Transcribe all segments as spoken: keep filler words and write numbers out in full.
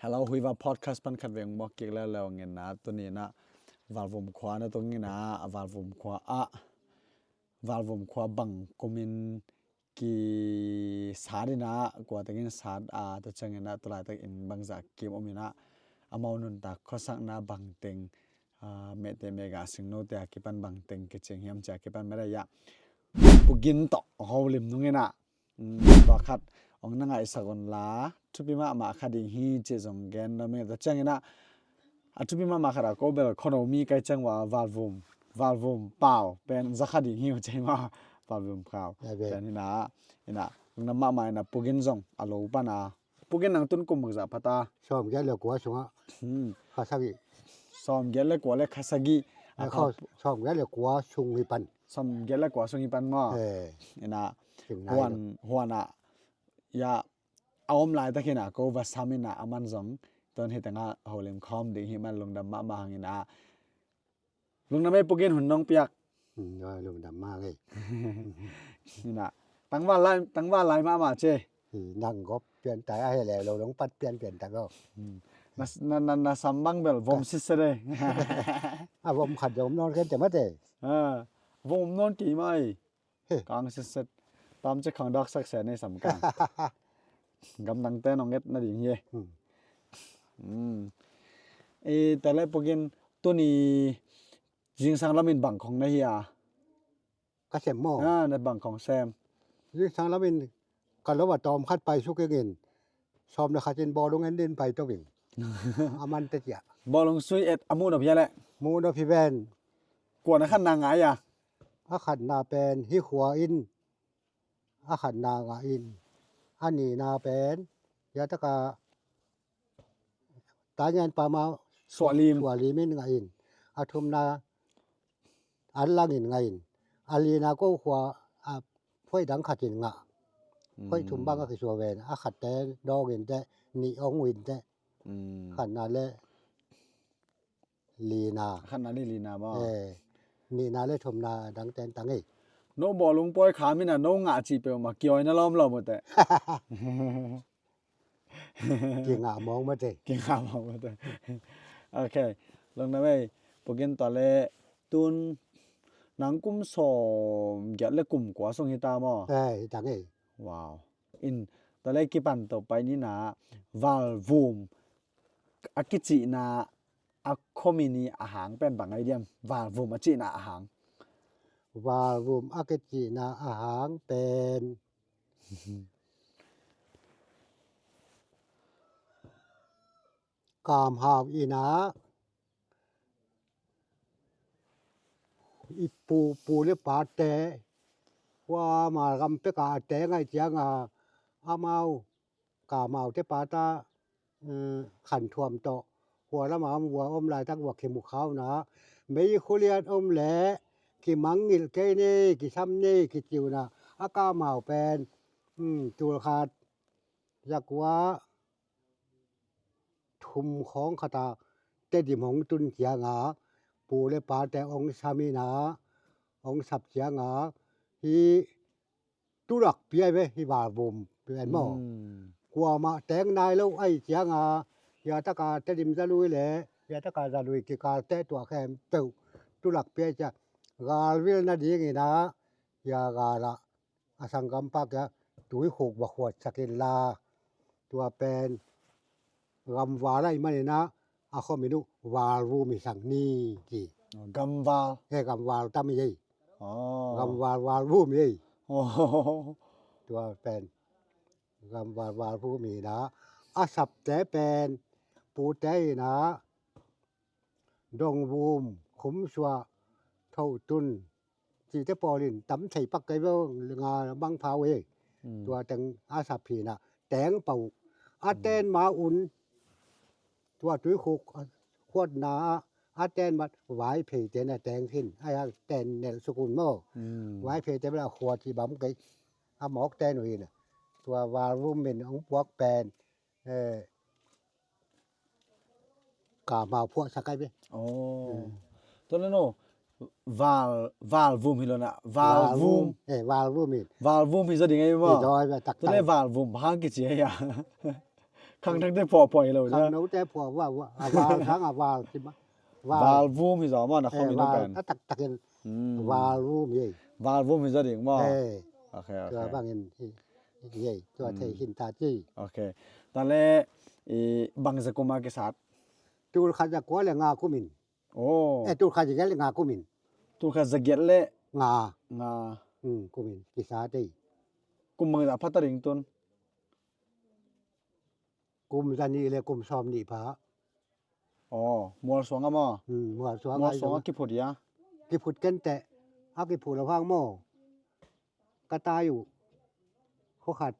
Hello, Huiva Podcast pan khat veng muak kik leuleu nginah, tuni inah Valvum khua na tung inah, a Valvum khua ah, Valvum khua bang kumin kisat inah, kua tengin sat a, tua ciang inah, tua laitak in bangzah kim om inah, amau nuntak khuasakna bangteng, a, mehte mega singnote a kipan bangteng kicing hiam cia kipan mera ya. Pugin tawh holim nung inah, um, tua khat ong na ngaihsak un la, thupi mahmah kha ding hi ci zong gen lo ming. Tua ciang inah, a thupi mahmah khat a ko bel khono mi kai ciang wa Valvum, Valvum pau pen za kha ding hi uh ci ma, Valvum pau. Pen inah, inah, ong na mahmah inah Pugin zong a lo pan a. Pugin nang tun kum bangzah pha ta? Sawm giat le kua sungah. Hmm. Kha sagih. Sawm giat le kua le kha sagih. Sawm giat le kua sung hi pan. Sawm giat le kua sung hi pan maw? Inah, huan, huan ah, ya, a om laitak inah ko va sam inah, aman zong tun hi tengah holim khawm ding hi man lungdam mahmah hang inah. Lungdam ei Pugin hun nong piak. Lungdam mah ngei. Inah, tangval lai, tangval lai mahmah ci. Nang gop pian tai a he le lo long pat pian pian tak lo. Na, na, na, na sam bang bel vom sitset ei. A vom khat zong om nawn kei te mate. Vom om nawn kei mai. Kang sitset. Tam ci khang dak sak se nei sam kang. Gamdangte nong et na ding hi. Ei, tele Pugin tuni zingsang lamin bang khong na hi a? Ka sem maw? Ah, na bang khong sem. Zingsang lamin ka lo a tawm khat pai suk ingin, sawm le khatin bawlung en din pai to ing. A man te cia. Bawlung sui et a muh nop hia le? Muh nop hi ven. Kuan a khatna ngai a? A khatna pen hi khua in. A khatna ngah in. A nihna pen, ya taka Tanyan pama suahlim, suahlim in ngah in. A thumna an langin ngah in. A lina ko khua a phoidang khatin ngah. Phoi thum bang a kisuah ven. A khatte dawngin te, nih ong win te. Khatna le lina. Khatna le lina maw? Nihna le thumna dang ten tang ei. No bawlung pawi kha mina no ngah cih peuhmah kiawina lawm lawm uh teh. Kingah mawng mate. Kingah mawng mate. Ok. Lungdam ei, Pugin tua le tun nang kum sawm giat le kum kua sung hita maw? Hi tang ei. Wow. In tua le kipan to pai nina Valvum a kicihna a khomi ni a hang pen bang ai diam? Valvum a cihna a hang. Valvum a kicihna a hang pen Kamhau ina i pu, pu le pate, hua ma gam peka a teng ai cianga amau Kamhau te pata, um, khan thuam tawh hua lama om, hua om laitak hua khimukhauna, mei khuliat om le kimangngilh kei nei, kisam nei, kiciuna a Kamhau pen, um, tulkhat zakua thum khawng khata Tedim hong tun cianga pu le pate hong samina hong sap cianga hi tulak piai ve hi Valvum pian maw? Kuamah teng nai lo ai cianga hiataka Tedim zalui le hiataka zalui kikalte tuah khempeuh tulak piai cia galvil nadingina hia gala a sanggampa kia tuikhuk va khuatsak inla tua pen gamval ahi manina a khomin uh Valvum hi sang ni ci. Gamval. He gamval tam hi ei. Gamval Valvum hi ei. Tua pen gamval Valvum hina a sapte pen pute hina Dongvum, Khumsuah, Thotun cite pawlin tam thei pak kei ve nga bang pha uh hi. Tua teng a sap hina teng pau a ten ma un tua tuikhuk khuatna a ten mat Vaiphei tena teng khin a ten nel sukun maw? Vaiphei te bela khuat hi bam kei a mawk ten uh hina tua Valvum min hong puak pen Kamhau phuahsak ai ve. Tua le no Val, Valvum hi lo na. Valvum. Valvum hi. Valvum hi zaw ding ai maw? Tua le Valvum hang kici ai a. Khangthangte phuahphuah hi lo dah. Khangnote phuah, a val sang a val ci mah. Val vum hi zaw maw, na khuami na pen. A taktakin val vum hi. Val vum hi zaw ding maw. Ok, ok. Tua bangin hi, hi, tua thei khin ta ci. Ok. Tua leh bang za kum a kisat? Tul khat za kua leh nga kumin. Oh. Eh, tul khat za giat leh nga kumin. Tul khat za giat leh nga. Nga. Hmm, kumin, kisat ei. Kum bang za pha ta ding tun? Kum za nih leh kum sawm nih pha. Oh, mualsuang a maw? Hmm, mualsuang a. Mualsuang a kiphut hia? Kiphut kenteh. A kiphut lo hang maw. Ka tai uh. Khua khat,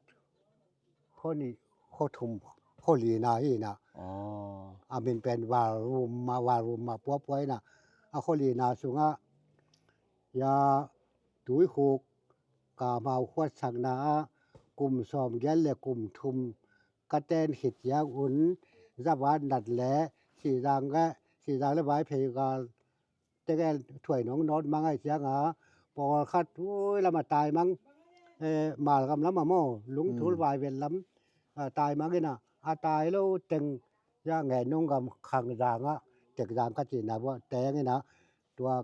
khua nih, khua thum, khua lina hi na. Oh. A min pen val vum mah, val vum mah puapua hi na. A khua lina sungah, ya, Tuikhuk, Kamhau khuatsakna ah kum sawm giat leh kum thum ka ten khit ciang un, Zavat nat leh Sihzang leh, Sihzang leh Vaiphei gal tegel thuai nong nawt mang ahih ciangin, pawlkhat ui lamah taimang, eh, Malgam lamah maw, Lungthul Vaivet lam, ah, taimang in a, a tai lo teng, ya, Ngenung gam Khangzang ah, Tekzang ka cihna uah teng in a, tua,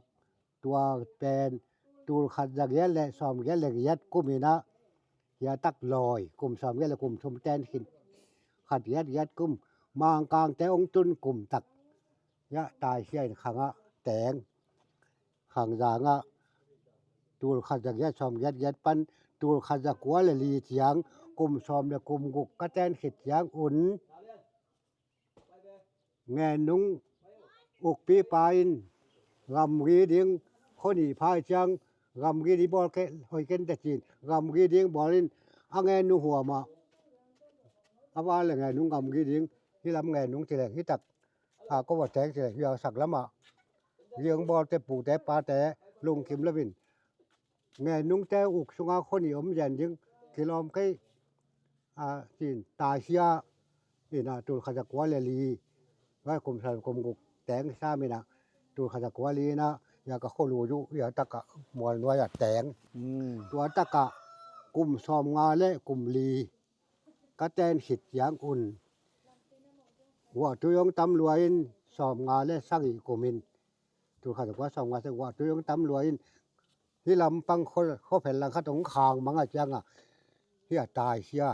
tua pen tul khat za giat leh sawm giat leh giat kum in a, hia tak lawi, kum sawm giat leh kum thum ten khin, khat giat giat kum, Mangkangte hong tun kum tak, ya, taikhia in khang ah teng. Khangzang ah tul khat za giat sawm giat giat pan tul khat za kua leh li ciang, kum sawm leh kum guk ka ten khit ciang un, Ngenung ukpipa in gamgi ding, khua nih pha ciang gamgi ding bawl kei, hoih kenteh ci-in gamgi ding bawl in, a Ngenung huam ah, a val leh Ngenung gamgi ding, hih lam Ngenung ci leng hih tak, a, ko va teng ci leng hih a sak lamah, hih hong bawlte pute pate lungkim lo in, Ngenungte uk sungah khua nih om zen ding kilawm kei, a, ci-in taikhia in a, tul khat za kua leh li, vai kum sawm kum guk teng sam in a, tul khat za kua li in a, ya, ka khua lui uh, ya, tak ah Mualnuai ah teng. Hmm. Tua tak ah kum sawm nga leh kum li ka ten khit ciang un, Vuahtui hong tam lua in sawm nga leh sagih kum in, tul khat za kua sawm nga sagih, Vuahtui hong tam lua in, hih lam pang khua, khua phen lang khat hong khang mang ahih ciangin, hih a taikhia.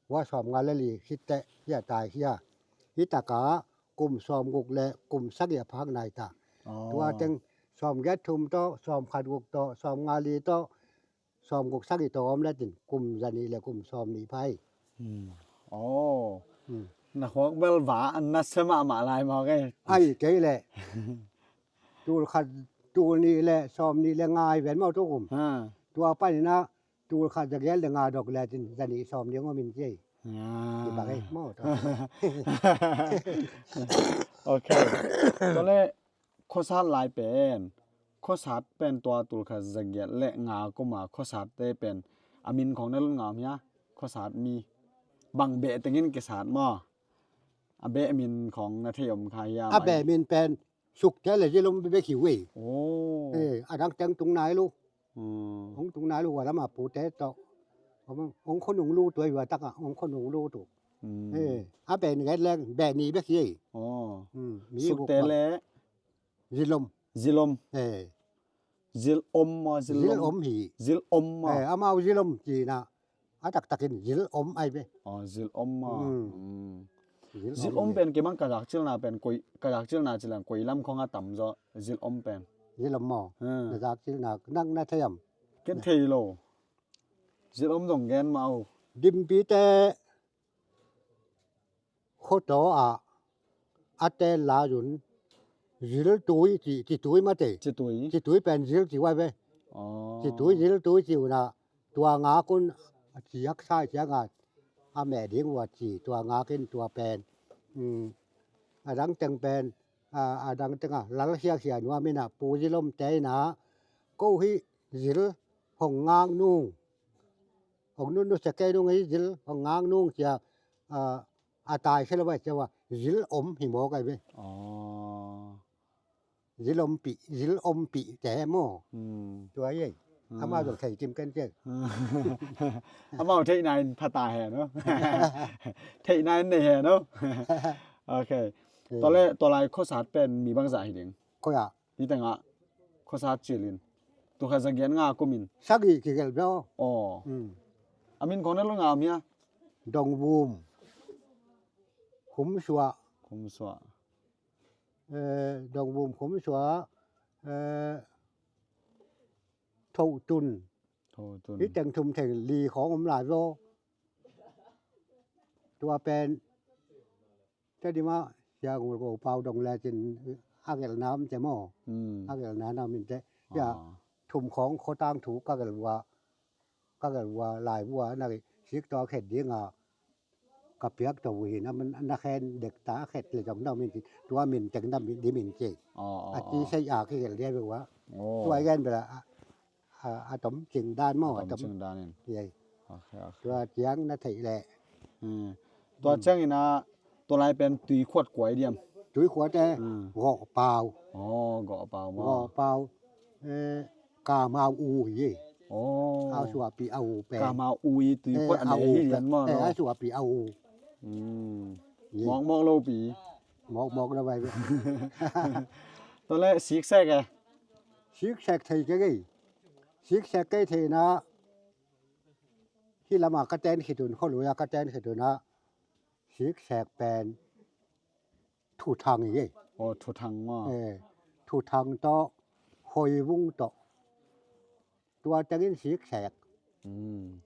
Vua sawm nga leh li khit teh hih a taikhia. Hih tak ah kum sawm guk leh kum sagih a phak nai ta. Oh. Tua teng sawm giat thum tawh, sawm khat guk tawh, sawm nga li tawh, sawm guk sagih tawh om leh tin kum za nih leh kum sawm nih pha hi. Hmm. Oh. Hmm. Na khuak bel va a nasia mahmah lai maw kei. Ai kei leh. Tul khat, tul nih leh sawm nih leh nga hi ven maw tu kum. Ha. Tua panin a tul khat za giat leh nga dok leh tin za nih sawm nih om in ci. Ah. Kibang ei maw tua. Ok. Tua leh khuasat lai pen, khuasat pen tua tul khat za giat leh nga kum a khuasatte pen a min khawng na lung ngam hia? Khuasat mi bang beh tengin kisat maw? A beh min khawng na thei om kha hia? A beh min pen Sukte leh Zilom bek hi uh ei. Oh. Eh, a dang teng tung nai lo. Hmm. Hong tung nai lo, hua lam a pute tawh. Hong, hong khua nung lo tua hi, hua tak ah hong khua nung lo tua. Hmm. Eh, a beh nih leng beh nih bek hi ei. Oh. Hmm. Sukte leh Zilom. Zilom. Eh. Zilom maw, Zilom? Zilom hi. Zilom maw? Eh, amau Zilom ci-in a, a taktakin Zilom ahi ve. Oh, Zilom maw? Hmm. Hmm. Zilom pen kei bang ka zakcilna pen koi, ka zakcilna ci leng koi lam khawng a tam zaw, Zilom pen? Zilom maw? Hmm. Na zakcilna, nang na thei hiam? Ken thei lo. Zilom zong gen mah o. Dimpite khuataw ah a ten lai un, Ziltui ci, Citui mate. Citui. Citui pen Zil ci uh ahi ve. Oh. Citui, Ziltui ci un a, tua ngak un a ci haksa ahih ciangin a meh ding uh a ci, tua ngak in tua pen. Hmm. A dang teng pen, a, a dang teng a, Lal Khiakhia nuam in a, Pu Zilomte in a, ko hih Zil hong ngak nung, hong nunnusia kei nung hih Zil hong ngak nung ci a, a, a taikhia lo ahih ciangin Zilom hi mawk ahi ve. Oh. Zilompih, Zilompihte maw? Hmm. Tua hi ei. Amau zong thei kim ken cek. Amau theihna in pha ta hen aw. Theihna in nei hen aw. Ok. Tua leh tua lai khuasat pen mi bangzah hi ding? Koi ah? Hi tengah khuasat cilin. Tul khat za giat nga kumin. Sagih kigelh bia aw. Aw. A min khawng na lungah om hia? Dongvum. Khumsuah. Khumsuah. Dongvum, Khumsuah. Thotun. Thotun. Hi teng thum theng li khawng om lai zaw. Tua pen Tedim ah Sia Ngul Go Pau dong lecin a gelhna om te maw? A gelhna na om in te. Sia thum khawng khuatang thu ka gelh vua, ka gelh vua lai vua na sik tawh khet dinga ka piak tawh uh hi na, na khen dek ta khet le zong na om in ci. Tua min teng na dim in ci. A ci sei a kigelh dia ve ua. Tua i gen bela a tom cing dan maw? A tom cing dan in. Tua ciang na theih leh. Tua ciangin ah tua lai pen tuikhuat kua i diam? Tuikhuat e. Gawhpau. Gawhpau maw? Gawhpau. Kamau u hi. A suahpih a u pen. Kamau u i tuikhuat a nek hi diam maw? A suahpih a u. Mawkmawk lopi. Mawkmawk lo vai. Tua leh siksek e. Siksek thei kei kei. Siksek kei thei na. Hih lamah ka ten khit un, khualui ah ka ten khit un ah. Siksek pen thuthang hi. Aw, thuthang maw? Thuthang tawh, hoivung tawh. Tua tengin siksek.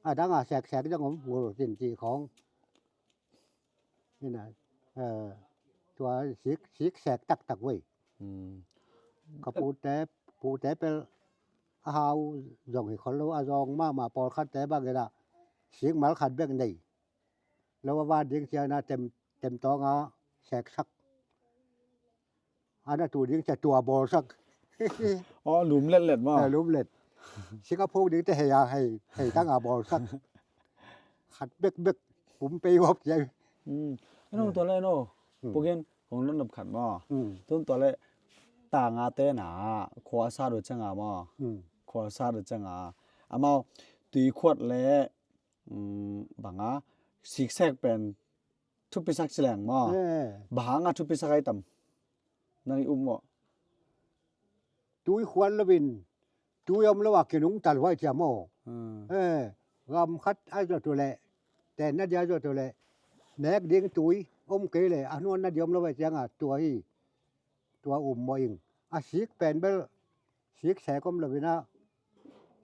A dang a seksek dang om, ngul cin cih khawng. Ina, tua sik, siksek taktak vei. Ka pute, pute pel a hau zong hi khol lo, a zawng mahmah pawlkhatte bangin ah sik mal khat bek nei. Lo a van ding ciangin ah tem, tem tawnga seksak. Ana tu ding cia tua bawlsak. Aw, lum letlet maw? Lum let. Sik a phuk ding te hei a hei, hei tanga bawlsak. Khat bekbek pum pei wap cia. Eno tua le eno. Pukin hong nop nop khat maw? Tun tua le tanga te na khua sa do cianga maw? Khua sa do cianga amau tuikhuat le banga siksek pen thupisak ci leng maw? Bang hanga thupisak ai tam? Nang i um maw? Tui khuan lovin tui om lo a kinungtal huai cia maw? Gam khat a zuat uh leh, tenna dia zuat uh leh, nek ding tui om kei leh a nuanna dia om lo huai cianga tua hi. Tua um maw ing. A sik pen bel siksek om lovin ah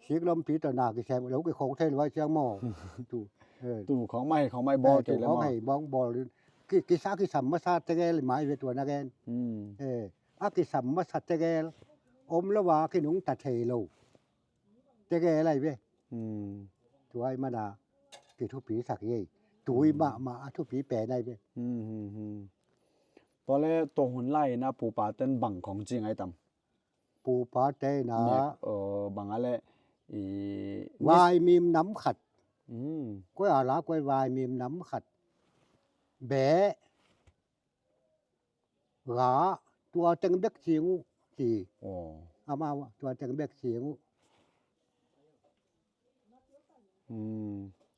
sik lompi tawh na kisem lo kikhong thei lo ai ciang maw? Tu khong mai khong mai bawl kei le maw? Khong hei bawng bawl. Kisa kisam masa tegel mai ve tua na gen. A kisam masa tegel om lo a kinungta thei lo tegel ai ve. Tua i mana kithupi sak i ei. Tui mahmah a thupi pen ai ve. Tua le tua hun lai ina pupa ten bang khong cing ai tam? Pupa te ina bang a le i vaimim nam khat. Koi a la koi vaimim nam khat. Beh ga tua teng bek cing uh ci. Amau tua teng bek cing uh.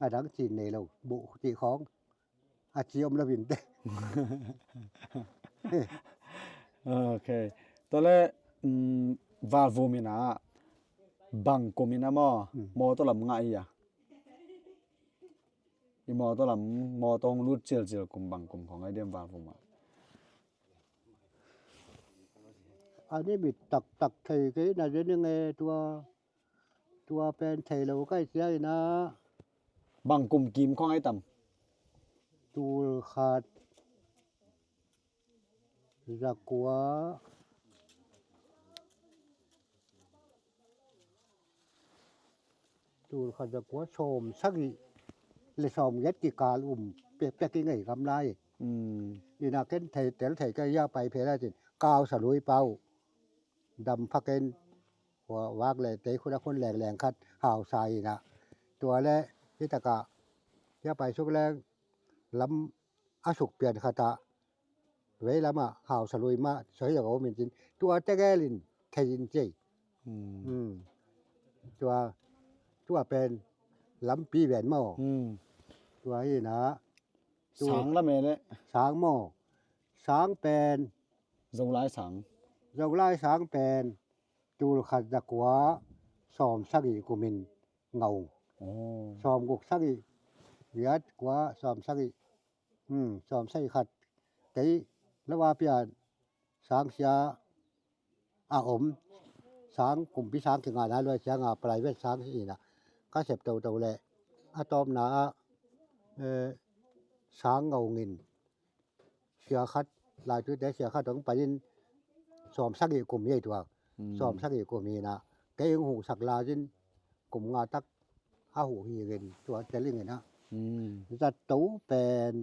A dang cin nei lo buh cih khawng a ci om lo vin te. Ok. Tua le valvum ina bang kum ina maw mawtaw lam ngah hi a? I mawtaw lam mawtaw hong lut cilcil kum bang kum khawng ai diam valvum ah? A ni mit taktak thei kei na deni nge tua. Tua pen thei lo kai cia ina. Bang kum kim khong ai tam? Tul khat zakua, tul khat zakua sawm sagih le sawm giat kikal um pekpek i ngei gam lai. Ina ken thei tel thei kai ia pai phela cin kau sa lui pau. Dam phakin vak le tei khuna khun lengleng khat hausa ina. Tua le hitakah hia pai suk leng lam a suk pian khatah vei lamah hausa lui mah soi a ko min cin tua tegelin thei in cei. Tua, tua pen lampi ven maw. Hmm. Tua hi na. Tu- Sang lam e le. Sang maw. Sang pen. Zolai sang. Zolai sang pen. Tul khat za kua sawm sagih kumin ngau. Oh. Sawm guk sagih giat kua sawm sagih. Hmm, sawm sagih khat. Kei lo a pian sang sia a om. Sang kumpi sang kingah na luai sia nga private sang hi na. Ka sep toto le. A tawpna a, eh, sang ngau ngin. Sia khat, lai tuite sia khat hong panin sawm sagih kum hi ei tua. Hmm. Sawm sagih kum hi na. Kei hong huhsak lai in kum nga tak a huh hi ngin tua tel hi ngin a. Hmm. Zato pen.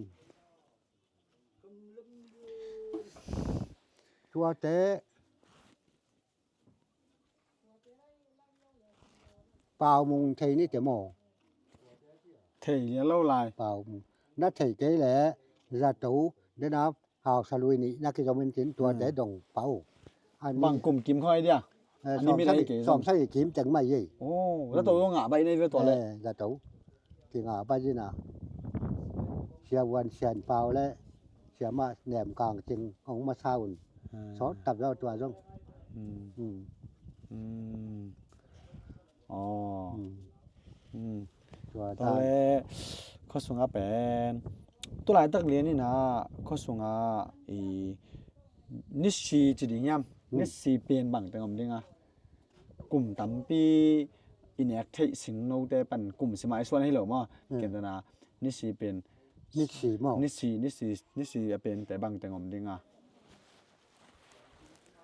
Tuate Paumung thei ni te maw? Thei lia lo lai. Paumung. Na thei kei le zato dena hausa lui ni na kizomin tin tuate dong pau. Ani bang kum kim khoi dia. Eh, ani sawm mi lai sagih, kei sawm zong sagih kim teng mai ei. Oh, zato yo ngah bai nei ve tua le. Eh, zato. Kingah bai zina. Sia Vuan Sian Pau le Sia Ma Nem Kang Cing hong masa un. Ah. Sawt tap zo tua zong. Hmm. Hmm. Hmm. Oh. Hmm. Hmm. Tua dan. Tua le khua sunga pen. Tulaitak lian ina khua sunga i nisi ci ding hiam. Hmm. Nisi pen bang teng om ding a. Kum tampi i nek theih singnote pan kum sima i suan hi lo maw. Hmm. Ken tana nisi pen. Nisi maw. Nisi, nisi, nisi a pen te bang teng om ding a.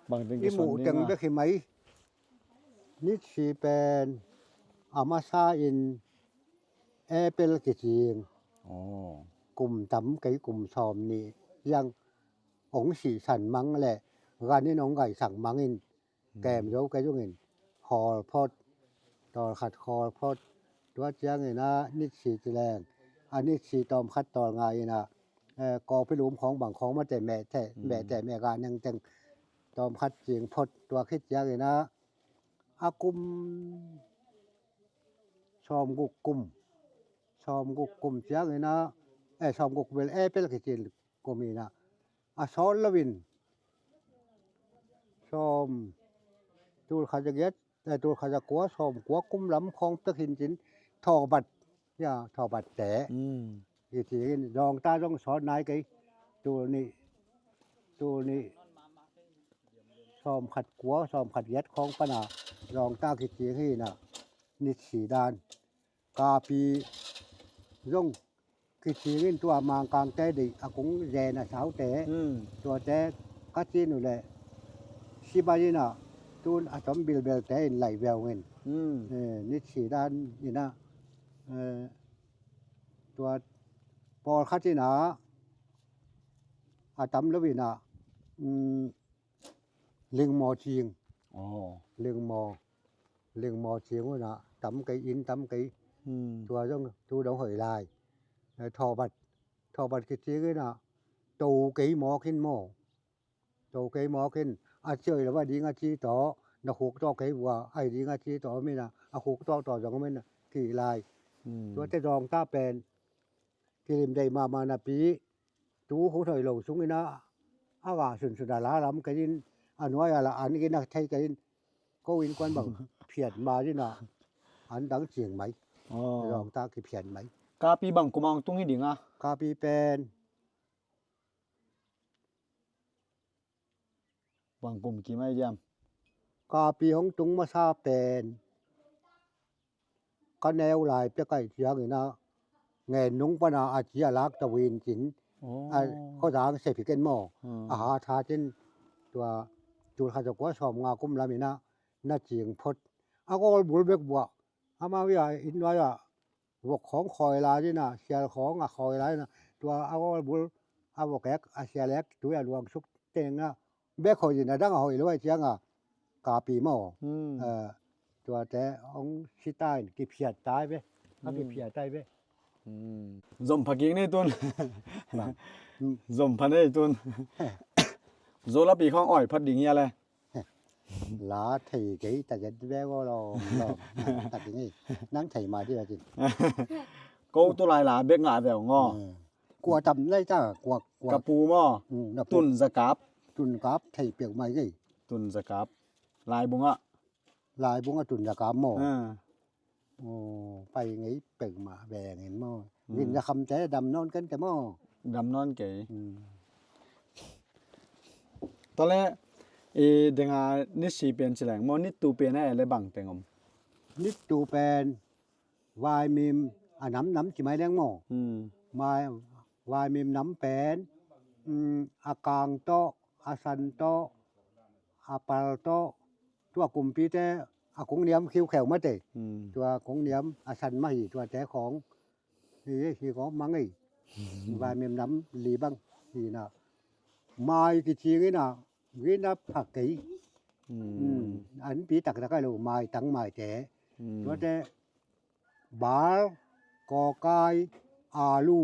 Bang teng i kisuan muh ding teng a. Bek hi mai. Nisi pen a masa in April kicing. Oh. Kum tam kei kum sawm nih. Yang ong sihsan mang le gan in ong gaisak mang in. Hmm. Kem zo kei zong in. Khawl phot. Tawl khat khawl phot. Tua ciang ina nisi ci leng. A nisi tawm khat tawl nga ina. Eh, kawpi lum khawng bang khawng mate meh te, hmm, meh te meh ga neng teng. Tawm khat cing phot. Tua khit ciang ina. A kum sawm guk kum. Sawm guk kum ciang ina, eh, sawm guk bel April kicin kum ina. A sawl lo in sawm tul khat za giat, eh, tul khat za kua, sawm kua kum lam khawng pek hin cin thawbat. Ya, thawbat te. Hmm. Hi ci in, zawngta zong sawt nai kei. Tul nih, tul nih, sawm khat kua, sawm khat giat khawng pana, zawngta hi ci hi na, nit si dan. Kapi zong hi ci in tua Mangkangte deih a kung zen a saute. Hmm. Tuate ka ci nu le, si bai in a, tun a tom bilbelte in lai veu in. Hmm. Eh, nit si dan in a, eh, tua pawlkhat in a, a tam lo in a, um, lingmaw cing. Oh. Lingmaw, lingmaw cing un a, tam kei in, tam kei. Hmm. Tua zong, tu dong hoih lai. Eh, thawbat, thawbat kicing in a, to kei mawk in maw. To kei mawk in, a ci hoih lo a ding a ci tawh, na khuk tawh kei vua, a hi ding a ci tawh om in a, a khuk tawh tawh zong om in a, kih lai. Hmm. Tuate zawngta pen, kilim deih mahmah napi, tu khut hoih lo sung in a, a gah sunsun a la lam kei in, a nuai a la an in a thei kei in, ko innkuan bang phiat ma in a, an dang cing mai. Oh. Zawngta kiphiat mai. Kapi bang kum a hong tung hi ding a? Kapi pen. Bang kum kim ai diam? Kapi hong tung masa pen. Ka neu lai pek ai ciang in a, ngen nung pana a ci a lak ta win cin. Oh. A, ko dang se phi ken maw. Hmm. A ha tha cin tua, tul khat za kua sawm nga kum lam in a, na cing phot. A gawl bul bek buah. Amau a inn nuai a vok khawng khawi lai in a, sial khawng a khawi lai in a, tua a gawl bul a vok ek, a sial ek, tui a luang suk teng a, bek hoih in a dang a hoih lo ai ciang a, kapi maw. Hmm. Eh, tuate hong si ta in, kiphiat tai ve, a, hmm, kiphiat tai ve. Hmm. Zom pha kik nei tun. Bang. Hmm. Zom pha nei tun. Heh. Zo lapi khawng oi phat ding hia le. Heh. La thei kei ta zet ve ko lo lo. Ta kei ngei. Nang thei ma di a kin. Ko tu lai la bek ngah ve ngo. Kua tam lai ta kua kua. Ka pu maw. Tun zakap. Tun kap thei pek mai kei. Tun zakap. Lai bungah. Lai bungah tun zakap maw. Pai ngei pek mah veng in maw. Gin za khamte dam nawn kente maw. Dam nawn kei. Tawle i denga nisi pen ci leng maw, nittu pen a ele bang teng om. Nittu pen vaimim a nam nam ci mai leng maw. Mai vaimim nam pen a kang tawh a san tawh a pal tawh tua kumpite a kung niam khiukheu mate. Tua kung niam a san mah hi tuate khawng hi hi khawng mang ei. Vaimim nam li bang hi na mai kicing ina gina phak kei. An pi taktak a lo mai tang maite. Tuate bal kawkai alu.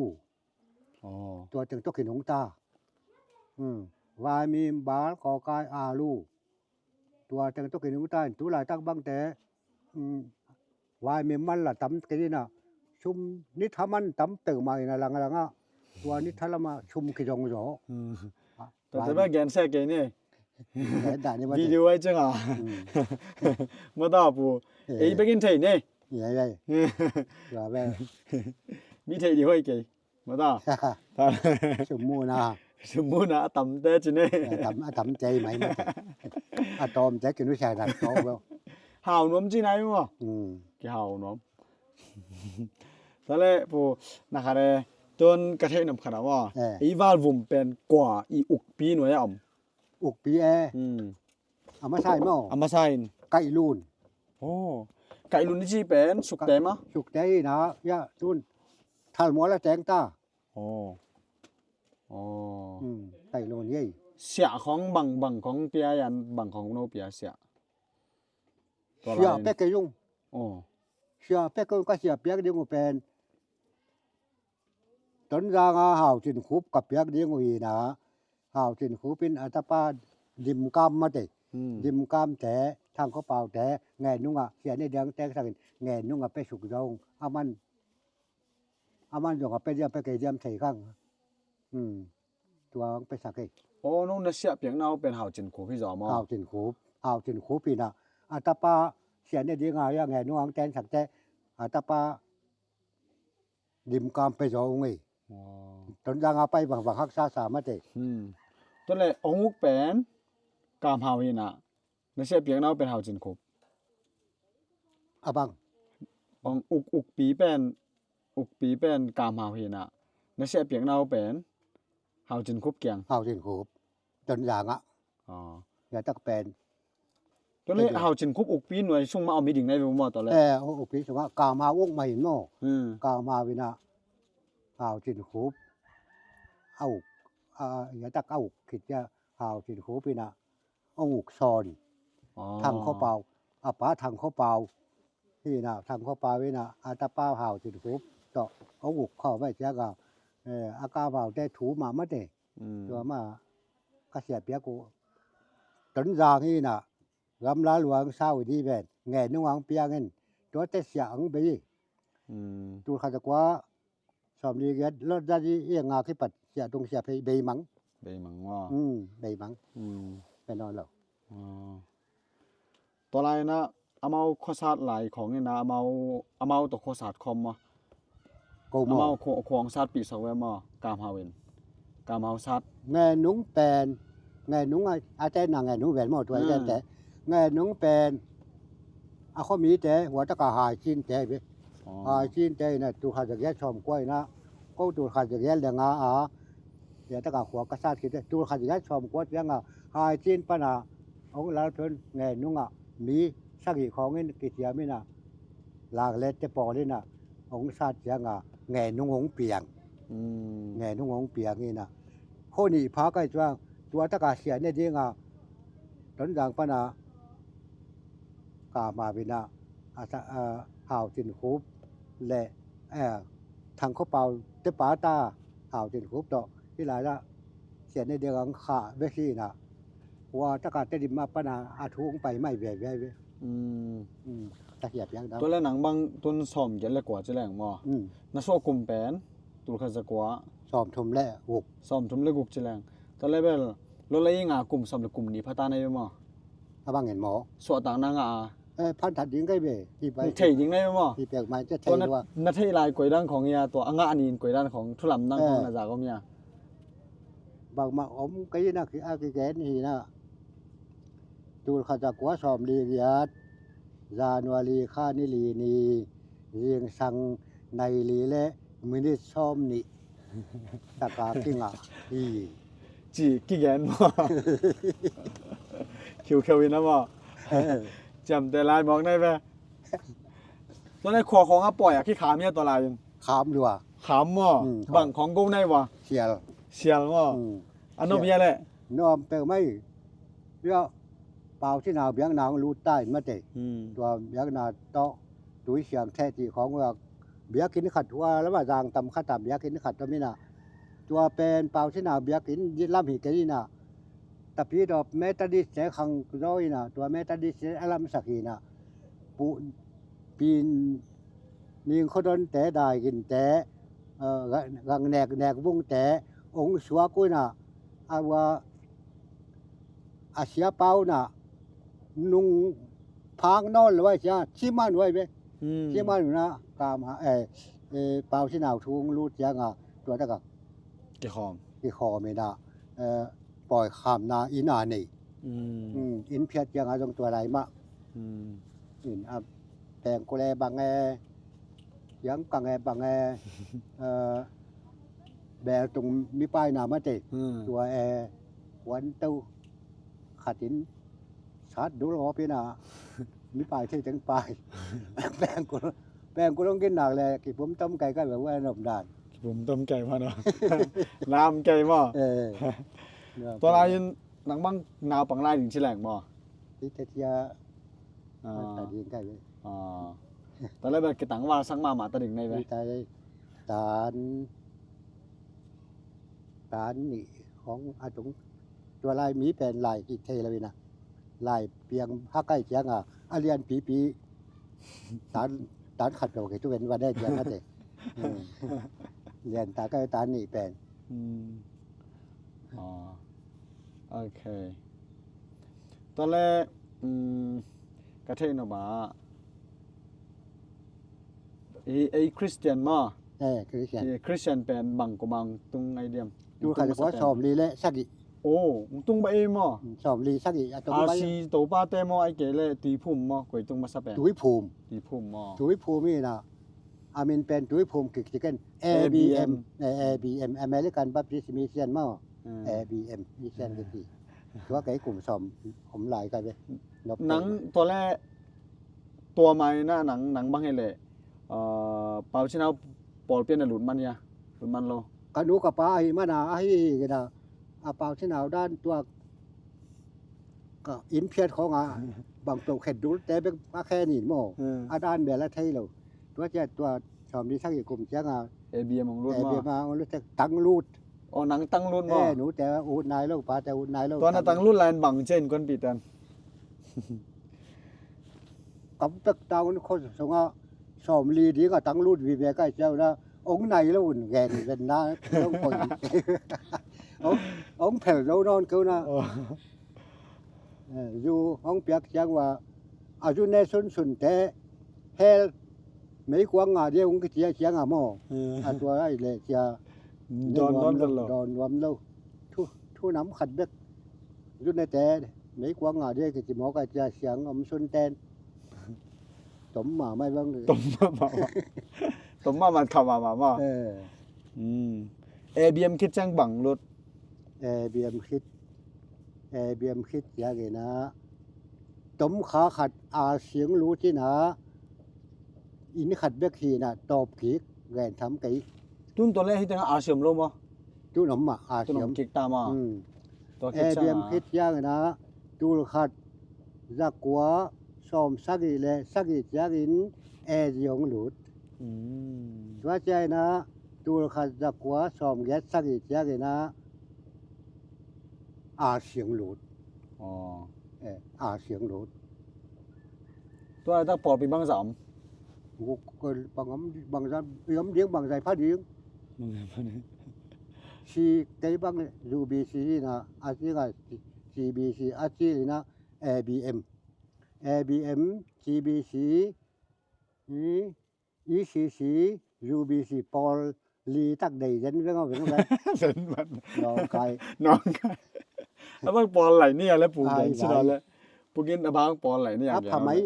Tua teng tawh kinungta. Vaimim bal kawkai alu. Tua teng tawh kinungta in tu laitak bangte vaimim man la tam kei ina sum ni tha man tam peuhmah ina langlangah tua ni tha lamah sum kizong zaw. Tua te ba gen se kei ni. Video ai chenga. Mata pu. Ei bekin thei ni. Mi thei di hoi kei. Mata. Sumuna. Sumuna a tamte ci ni. A tamte mai mate. A tawmte kinu sai dan tawm lo. Hau nuam ci nai maw. Ki hau nuam. Tale pu na khare tun ka thei nam khana maw. Ei valvum pen kua i ukpi nuai a om. Ukpi e. A masa in maw. A masa in. Kailun. Kailun i ci pen sukte ma. Sukte ina ya tun thalmual a teng ta. Kailun yei. Siah khong bang bang khong pia yan bang khong no pia siah. Siah pek kei yung. Siah pek kei yung ka siah piak ding uh pen. Tonzanga Hau Cin Khup ka piak ding uh hina, Hau Cin Khup in a tapa Dim Kam mate. Dim Kamte, Thang Kho Paute, ngen nungah sia ne diang teng sakin ngen nungah pe suk zong aman, aman zongah pe diam pe kei diam thei khang. Tua ang pe sak ei. O nong na siah piak nau pen Hau Cin Khup hi zaw maw. Hau Cin Khup, Hau Cin Khup hina a tapa sia ne dinga ya ngen nungah ang ten sakte a tapa Dim Kam pe zaw ung ei. Tonzanga pai bang bang haksa sa mate. Tole ong uk pen Kam Hau hina na siah piak nau pen Hau Cin Khup. A bang. Ong uk ukpi pen ukpi pen Kam Hau hina na siah piak nau pen Hau Cin Khup kiang. Hau Cin Khup. Tonzanga. Ya tak pen. Tole Hau Cin Khup ukpi nuai sung ma om hi ding nai ve maw tole. Eh, ukpi sungah Kam Hau uk mah in maw. Kam Hau ina Hau Cin Khup a uk, ya tak a uk khit ya Hau Cin Khup ina ong uk sawn. Thang Kho Pau, a pa Thang Kho Pau hina, Thang Kho Pau ina a tapa Hau Cin Khup tawh ong uk khawm ai ciaka a Kam Haute thu mah mate. Tua mah ka siah piak uh Tonzang hina gamla luang sau di ven ngen nungah ang piangin tuate siah ang bei. Tul khat a kua sawmli giat lot zat i nga kipat siah tung siah phei beimang. Beimang maw. Beimang. Pe nawn lo. Tua lai ina amau khuasat lai khawng ina amau, amau tawh khuasat khawm maw. Ko maw. Amau khuang satpih sak ve maw Kam Hau in. Kam Hau sat. Ngen nung pen ngen nung a tena ngen nung ven maw tua i tente. Ngen nung pen a khuamite hua taka Hai Cinte ve. Hai Cinte ina tul khat za giat sawm kua ina ko tul khat za giat le nga a ya taka khua ka sat khit tul khat za giat sawm kua cianga Hai Cin pana ong Lalphion ngen nungah mi sagih khawngin kiciam ina Laklette pawl ina ong sat cianga ngen nung ong piang. Ngen nung ong piang ina khuanih pha kai cuang tua taka siah ne dinga Tonzang pana Kam Hau ina a Hau Cin Khup le Thang Kho Pau te pa ta Hau Cin Khup tawh hi lai la siah ne dinga ang khah ve si ina Khua taka Tedim a pana a thu hong pai mai veve ve. Mm. Mm. Ka hia piak dam. Tua le nang bang tun sawm giat le kua ci leng maw? Mm. Na suah kum pen tulkhat zakua. Sawm thum le guk. Sawm thum le guk ci leng. Tua le bel lo le i nga kum sawm le kum ni phata nei ve maw? A bang en maw? Suahtak na nga a. Eh, phan that ding kai ve. Hi pai. Thei ding nei ve maw? Hi pek mai te thei lua. Na thei lai koi dan khong ia tua a nga ni in koi dan khong thu lam dang khong na za gom ia. Bangmah om kei na ki a kigen hi na. Tulkhat zakua sawm li giat, January kha ni li ni, zingsang nai li le minit sawm nih taka kingah hi. Ci kigen maw? Khiukheu in a maw? Ciamteh lai mawk nei ve. Tua lai khua khawng a pawi a kikham hia tua lai in. Kham lua. Kham maw? Mm, kham. Bang khawng go nai ua? Sial. Sial maw? Mm. A nuam hia le? Nuam peuh mai. Bia Pau Sinau biakna hong lut ta in mate. Mm. Tua biakna tawh Tui Siang Theh cih khawng ua biakinn khat ua lama zang tam khat a biakinn khat tua mina. Tua pen Pau Sinau biakinn lam hi kei ina. Tapi tawh Methodist te khang zaw ina. Tua Methodist te a lamsak ina. Pu Pin Ning Khodon te, Dai Gin te, eh, Gang Nek Nek Vung te, ong suak una, a ua, a sia pau na, nung phang nawn lo ai sia, siman uai ve. Hmm. Siman una, kam ha, eh, eh, Pau Sinau thung lut sia nga, tua taka. Kikhawm. Kikhawm ina, eh, pawi khamna ina nei. Mm. Mm, inn phiat ciangah zong tua lai mah. Mm. In a pengkul e bang e, siangkang e bang e, eh, beltung mipai na mate. Mm. Tua e, wan to khatin sat dul ngawp ina mipai thei teng pai. Pengkul, pengkul hong ginnak le kipum tom kai kai ve ua e nop dan. Kipum tom kai mah no. Nam kai maw. Eh. Tua lai in nang bang naupang lai ding ci leng maw? Ite tia. Ah. Ta ding kai ve. Ah. Tua lai bel kitang val sak mahmah ta ding nei ve. Ita tan, tan nih hong a tung. Tua lai mi pen lai kithei lo ina. Lai piang hakai cianga a lian pipi. Tan, tan khat lo kei tu ven va dai ciang a te. Hmm. Lian ta kai tan nih pen. Hmm. Oh. Ok. Tua le, um, ka thei no ba. I, i Christian maw? Eh, Christian. I Christian pen bang kum a tung ai diam? Tulkhat zakua sawm li le sagih. Oh, tung ba e maw? Mm, sawm li sagih a tung ba e. R C Topa te maw, ai kei le Tuiphum maw, koi tung masa pen? Tuiphum. Tuiphum maw? Tuiphum ina. A min pen Tuiphum kik ciken. A B M. A B M. Eh, A B M. American Baptist Mission maw. Hmm. A B M. Mission kiki. Tua kei kum sawm om lai ka ve. Nop nang tua le tua mai na nang, nang bang hi le, ah, Pau Sinau pawlpi a na lut man hia, lut man lo. Ka nu ka pa ahi mana, ahi hi kina, a Pau Sinau dan tua ka inn phiat khawng a, bang to khet dul te bek a khe nin maw. Hmm. A dan bel a thei lo. Tua cia tua sawm li sagih kum cianga. A B M hong lut maw. A B M a hong lut tek tang lut. Oh, nang tang lut maw? Eh, nu te ut nai lo, pa te ut nai lo. Tua na tang lut lai in bang cian kuanpi tan. Kam pek taun kho sunga sawm li dinga tang lut vive kai ciau na ong nai lo un gen ven na ong koi. Ong, ong phel lo non keu na. Oh. Eh, zu ong piak ciang ua a zu ne sun sun te hel meikuang nga dia ong kicia ciang a maw. Eh. A tua ai le cia. Dawn nuam lo. Dawn nuam lo. Thu, thu nam khat bek. Zu ne te meikuang nga dia kici mawk a cia siang om sun ten. Tom mahmah bang. Tom mahmah. Tom mahmah, kham mahmah maw. Eh. Hmm. A B M khit ciang bang lut. A B M khit. A B M khit ciang ina. Tom kha khat a siang lut ina. Inn khat bek hi ina tawp kik gen tham kei. Tun tua le hi tengah a siam lo maw? Tun om mah a siam. Tun om kik ta maw? Hmm. Tua khit ciang a. A B M khit ciang ina. Tulkhat zakua sawm sagih le sagih ciangin A G hong lut. Hmm. Tua ciangina tulkhat zakua sawm giat sagih ciangina a siang lut. Aw. Eh, a siang lo. Tua laitak pawlpi bangza om? Guk, bang om, bangza i om ding, bangza i pha ding. Si kei bang U B C hi na, a si nga C B C, a si hi na A B M. A B M, C B C, i E C C, U B C, pawl li tak dei zen veng a veng veng. Zen man. Nawngkai. Nawngkai. A bang pawl lai ni a le pu gen si lai le. Pu gen a bang pawl lai ni a gen. A phamai,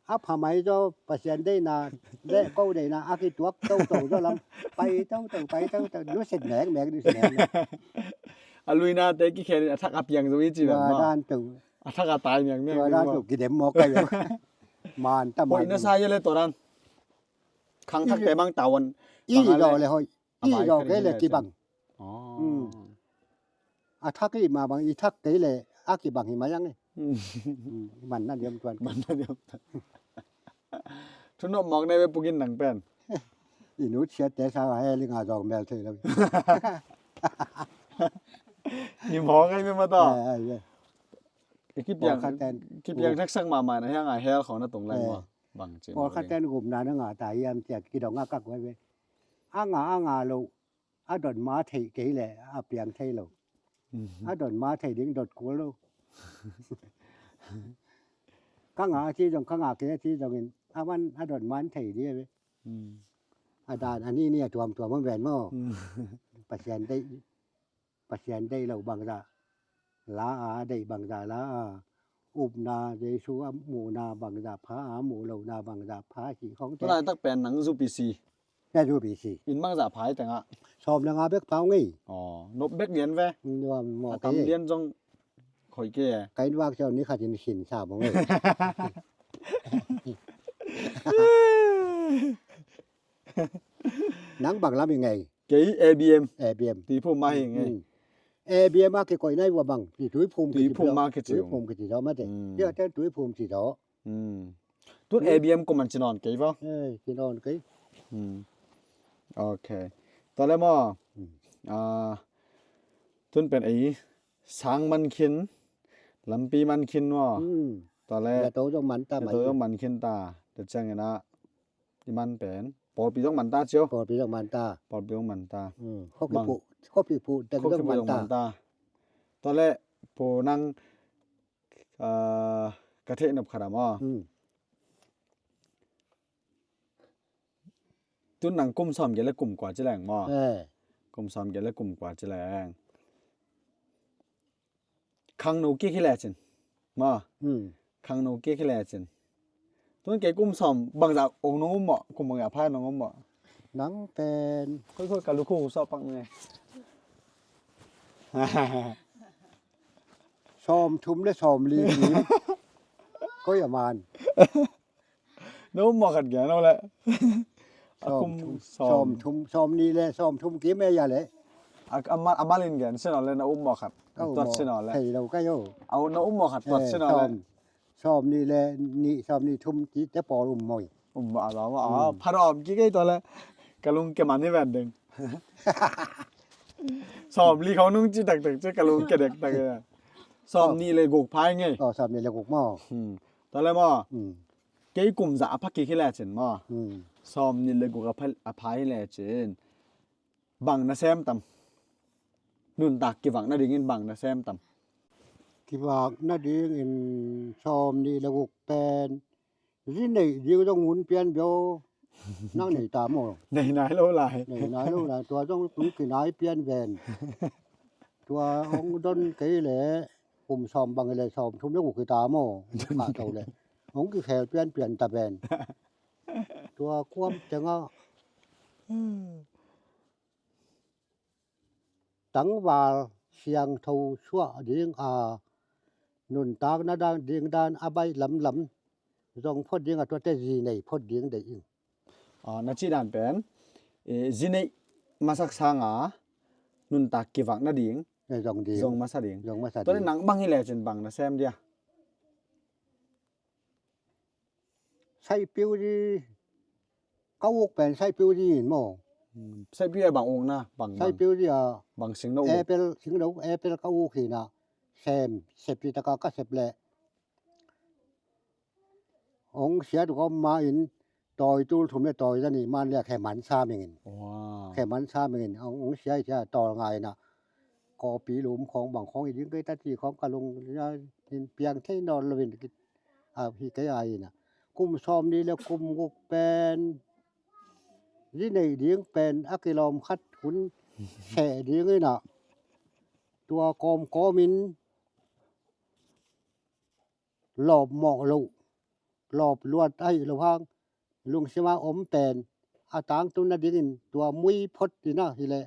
a phamai zo Pasian deina, de ko deina, a kituak toto zo lam. Pai toto, pai toto, nusit mek mek, nusit mek mek. A luina te kikhen a thak a piang zo i ci ven ma. Dan tu. A thak a tai miang miang. Tua dan tu kidem mawk kai ven. Man ta man. Hoih na sa ia le tua dan. Khang thak te bang tawan. I daw le hoih. I daw kei le kibang. A thak i ma bang i thak kei le a kibang hi ma yang e. Man na diam tuan. Man na diam tuan. Thu nop mawk nei ve Pu Gin nang pen. I nu chiat te sa he li nga zong mel thei lo. I mawk ai me ma ta. Kipiang thak sak ma ma na hiang a hel khong na tung lai maw. Bang ci. Pawl khat ten gupna na nga ta hiam ciat kidong a kak vai ve. A nga a nga lo. A dot ma thei kei le a piang thei lo. A dot ma thei ding dot kul lo. Ka nga a ci zong ka nga kei a ci zongin a man a dot man thei ding a ve. A dan a ni ni a tuam tuam a ven maw. Pasian deih, Pasian deih lo bangza la a, deih bangza la a. Upna Jesu a muhna bangza pha a, muh lohna bangza pha hi khong te. Tulaitak pen nang U B C. Nang U B C. In bangza pha hi tengah. Sawm le nga bek pha ngei. Aw, nop bek lian ve. Nuam maw. A tam lian zong khoi ke. Ka in vak ciau ni khat in khin sa maw ngei. Nang bang lam i ngei. Kei A B M. A B M. Tuiphum ma hi ngei. A B M a kikoih nai vua bang. Tuiphum kici. Tuiphum ma kici. Tuiphum kici daw mate. Tia ten Tuiphum ci daw. Tun A B M kum an ci nawn kei vang. Ci nawn kei. Ok. Tua le maw. Tun pen ei sang man khin, lampi man khin maw. Tua le. Yato zong man ta. Yato zong man khin ta. Tua ciangin ah i man pen pawlpi zong man ta cio. Pawlpi zong man ta. Pawlpi zong man ta. Khuapi phu, khuapi phu teng zong man ta. Tua le pu nang ka theih nop khat a maw. Tun nang kum sawm giat le kum kua ci leng maw. Kum sawm giat le kum kua ci leng. Khangno kik hi lecin maw. Khangno kik hi lecin. Tun kei kum sawm bangzah ong nong um maw, kum bangzah phai nong um maw. Nang pen. Khoi khoi ka lukhu sawh pak nge. Sawm thum le sawm li kim. Koi a man. Na um mawh khat gen aw le. A kum sawm thum, sawm nih le sawm thum kim e ya le. A mal in gen sin aw le na um mawh khat. Tuat sin aw le. Thei lo ka yo. Au na um mawh khat tuat sin aw le. Sawm nih le nih, sawm nih thum ci te pawl um mawh. Um mawh a lawm a phat awm kik ei tua le. Ka lung ke man hi ven ding. Sawm li khong nung ci taktak ci ka lung ke dektak e. Sawm nih le guk phai ngei. Sawm nih le guk maw. Tua le maw. Kei kum zah a pha kik hi lecin maw. Sawm nih le guk a pha, a pha hi lecin. Bang na sem tam. Nuntak kivak nadingin bang na sem tam. Kivak nadingin sawm nih le guk pen. Zi neih ding zong hun pian bio. Nang nei ta maw. Nei nai lo lai. Nei nai lo lai. Tua zong tung kinai pian ven. Tua hong don kei le. Kum sawm bang le sawm thum le guk kita maw. Ka to le. Hong kikhel pian pian ta ven. Tua kuam tenga tangval siangtho suah ding a nuntakna dang ding dan a baih lamlam zong phot ding a tuate zi nei phot ding dei ing. Na cih dan pen zi neih masak sanga nuntak kivak nading zong masa ding. Zong masa ding. Tua le nang bang hi lecin bang na sem dia. Saipiu zi ka uk pen saipiu zi in maw. Saipiu a bang ukna bang. Saipiu zi a bang singno. Apple singno, apple ka uk hina. sem, sep ci taka ka sep leh ong siat gawm ma in, tawi tul thum le tawi za nih man le khe man sam ingin. Khe man sam ingin ong, ong sia i sia tawl ngai na. Kawpi lum khawng bang khawng i ding kei ta ci khawng ka lung in piang thei nawn lo in, a, hi kei a ina. Kum sawm nih le kum guk pen zi neih ding pen a kilawm khat hun seh ding ina. Tua kawmkawm in lawp mawh loh, lawp luat ahi lo hang, lungsima om pen a tangtun nadingin tua mui phot tina hileh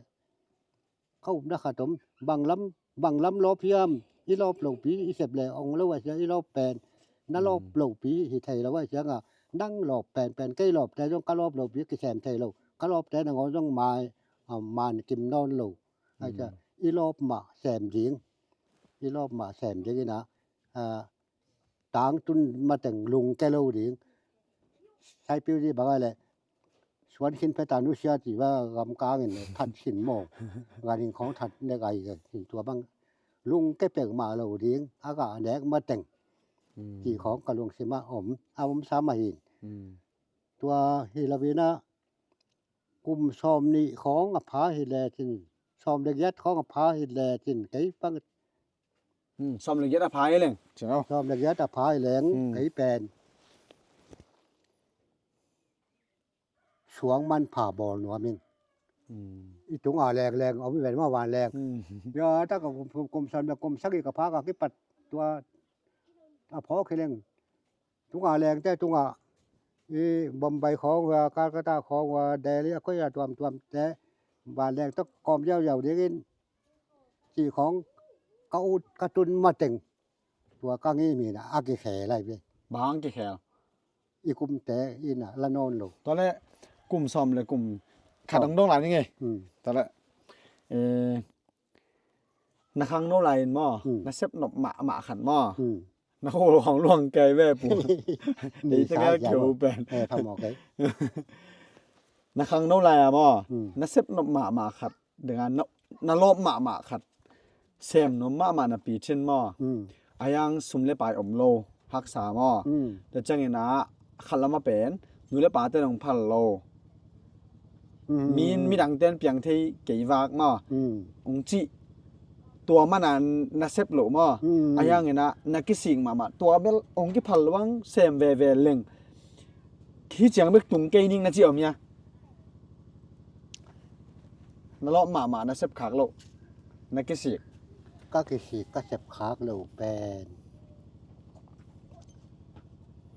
ka upna khat om. Banglam, banglam lawp hiam? I lawp lopi i sep le ong lo a sia, i lawp pen na lawp lopi hi thei lo a sianga, nang lawp penpen kei lawpte zong ka lawp lopi kisem thei lo, ka lawpte nangawn zong mai, a, man kim nawn lo. A sia, i lawp mah sem ding, i lawp mah sem ding ina, a, tangtun mateng lungke lo ding. Saipiu dih bang a le suan khin peta nusia ci va gamkangin that sin maw, ganin khawng that ne gai sin tua bang lungke pek mah lo ding, a ga nek mateng ci khawng ka lungsima om, a om sam ahin. Tua hi lo ina kum sawm nih khawng a pha hi lecin, sawm le giat khawng a pha hi lecin kei pang. Sawm le giat a pha hi leng, sawm le giat a pha hi leng kei pen suang manpha bawl nuam in. I tunga lengleng om i ven ma vanleng. Ya taka kum, kum sawm le kum sagih ka pha ka kipat tua a phawk hi leng. Tunga lengte tungah i Bombay khawng hua, Calcutta khawng hua, Delhi a koi a tuamtuamte vanleng tawh kawm ziauziau dingin cih khawng ka ut ka tun mateng tua ka ngim hi na a kikhel lai ve. Bang kikhel? I kumte ina la nawn lo. Tua le kum sawm le kum khat dong dong lai ni nge. Tua le, eh, na khangno lai in maw, na sep nop mahmah khat maw, na khol khawng luang kei ve pu. Ei tengel kheu pen. Na khangno lai a maw, na sep nop mahmah khat, denga na, na lawp mahmah khat, sem nop mahmah na pi chin maw. A yang sum le pai om lo, haksa maw. Tua ciangin a khat lama pen nu le pate nong phal lo. Min midangte an piang thei kei vak maw. Ong cih tua mana na sep lo maw. A yangin a na kisik mahmah, tua bel ong kiphal lo ang sem veve leng hi ciang bek tung kei ning na ci om hia? Na lawp mahmah na sep khak lo, na kisik. Ka kisik ka sep khak lo pen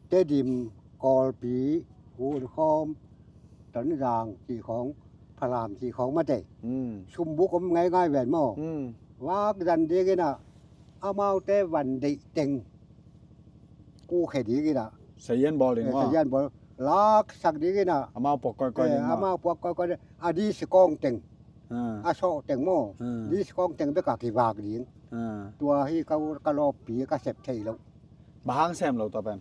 Tedim, Kawlpi, Hunkhawm, Tonzang cih khawng, Falam cih khawng mate. Sumbuk om ngaingai ven maw. Vak zan dingin a amaute van deih teng kukhia dingin a. Sayan bawl ding maw. Sayan bawl laksak dingin a. Amau puak koikoi ding maw. Amau puak koikoi ding. A di sikawng teng. A sawh teng maw. Di sikawng teng bek a kivak ding. Tua hi ka, ka lawppi ka sep thei lo. Bang hang sem lo tua pen?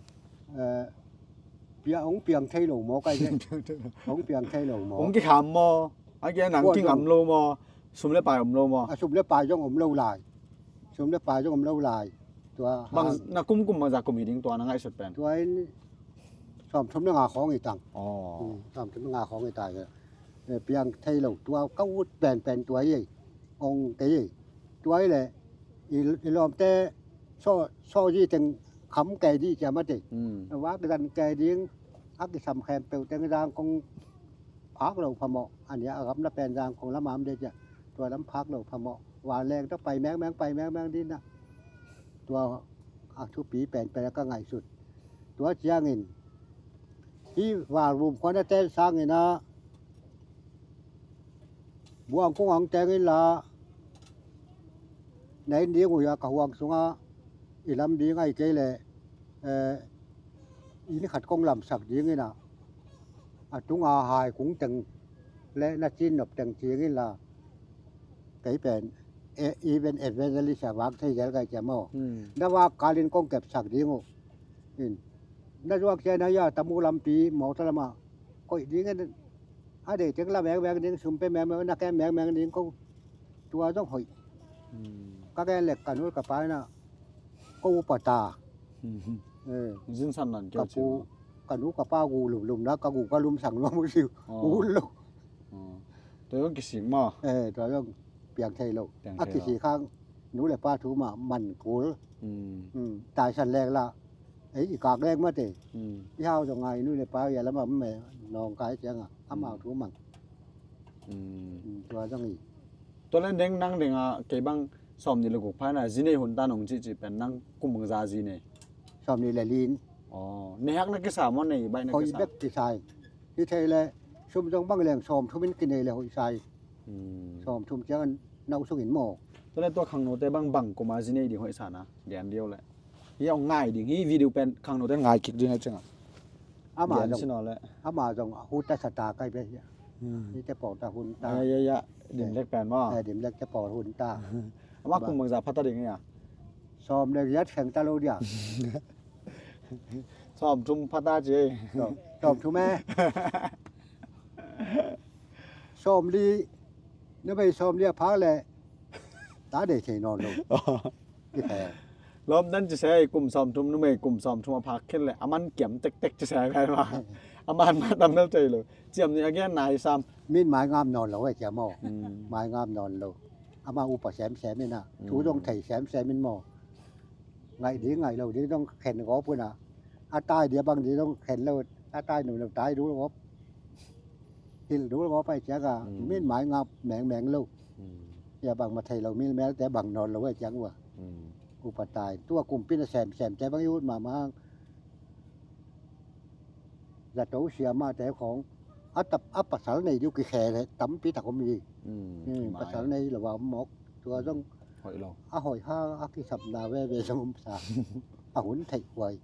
Pia ong piang thei lo maw kai ve. Ong piang thei lo maw. Ong kikham maw. A kia nang kingam lo maw. Sum le pai om lo maw. A sum le pai zong om lo lai. Sum le pai zong om lo lai. Tua bang na kum kum bang za kum hi ding tua na ngaihsut pen? Tua in sawm thum le nga khawng hi tang. Sawm thum le nga khawng hi tang. Piang thei lo tua ka ut penpen tua hi. Ong kei hi. Tua hi le i lawmte sawh, sawh zi teng kham kei dih cia mate. Vak zan kei ding a kisam khempeuh teng zang kong phak lo phamawh. A nia a gamla pen zang kong lamam de cia. Tua lam phak lo phamawh. Vanleng tawh pai mengmeng, pai mengmeng dina. Tua a thupi penpen a ka ngaihsut. Tua ciangin hih valvum khuana ten sangin a buang kung ang tengin la na inn ding uh hia ka huang sungah i lam ding ahi kei leh, eh, inn khat kong lamsak dingin a, a tunga hai kung teng le na cin nop teng cingin la kei pen even evangelist a vak thei zel kai cia maw. Na vak kalin kong kepsak ding uh. In na zuak cia na ia tamu lampi mawta lamah koih dingin a deih teng la mengmeng ding, sum pe mengmeng, na kem mengmeng ding ko. Tua zong hoih. Ka gen le ka nu ka pa ina ko upa ta. Zinsan nan keu ka pu, ka nu ka pa gu lumlum na ka gu ka lum sang lua mu siu. Gu lo. Tua zong kisik maw? Tua zong piang thei lo. A kisik hang nu le pa thu mah man kul. Taisan lek la ei i kak lek mate. I hau zong a i nu le pa i a lam a me nawngkai ciang a amau thu mang. Tua zong hi. Tua le neng nang ding a kei bang sawm nih le guk pha na zi nei hun ta nong cihcih pen nang kum bang za zi nei? Sawm nih le li. Nei hak na kisa maw, nei baih na kisa? Hoih bek kisa hi. Hi thei le sum zong bang leng sawm thum in kinei le hoih sa hi. Sawm thum ciang na uh sungin maw? Tua le tua khangnote bang bang kuma zi nei ding hoih sa na gen diau le. Hi hong ngai ding hi, video pen khangnote ngai kik ding hi ciang a. Ama zong, ama zong hun ta sa ta kai be hi. Hi te pawl ta hun ta. Dim lek pen maw? Dim lek te pawl hun ta. Ama kum bang za pha ta ding hi a? Sawm le giat kheng ta lo dia. Sawm thum pha ta ci. Sawm thum e. Sawm li, numei sawm li a phak le ta dei thei nawn lo. Lawm dan ci se, kum sawm thum, numei kum sawm thum a phak khin le a man kiam tektek ci se pen ma. A man ma tam mel thei lo. Ciam ni a gen nai sam. Min mai ngam nawn lo e ciam aw. Mai ngam nawn lo. Ama upa semsem ina thu zong thei semsem in maw? Ngaih ding ngaih lo ding zong khen gawp una. A tai dia bang ding zong khen lo. A tai nu lo tai dul gawp. Hilh dul gawp ai ciang a min mai ngap mengmeng lo. Ia bang ma thei lo, milmel te bang nawn lo ai ciang ua. Upa tai tua kumpi na semsem te bang i ut mahmah hang. Zato siamahte khawng a tap a pasal nei diu kikhe le tampi tak om hi. Pasal nei lo a om mawk. Tua zong a hoih hang a kisapna veve zong om sa. A hun theih huai.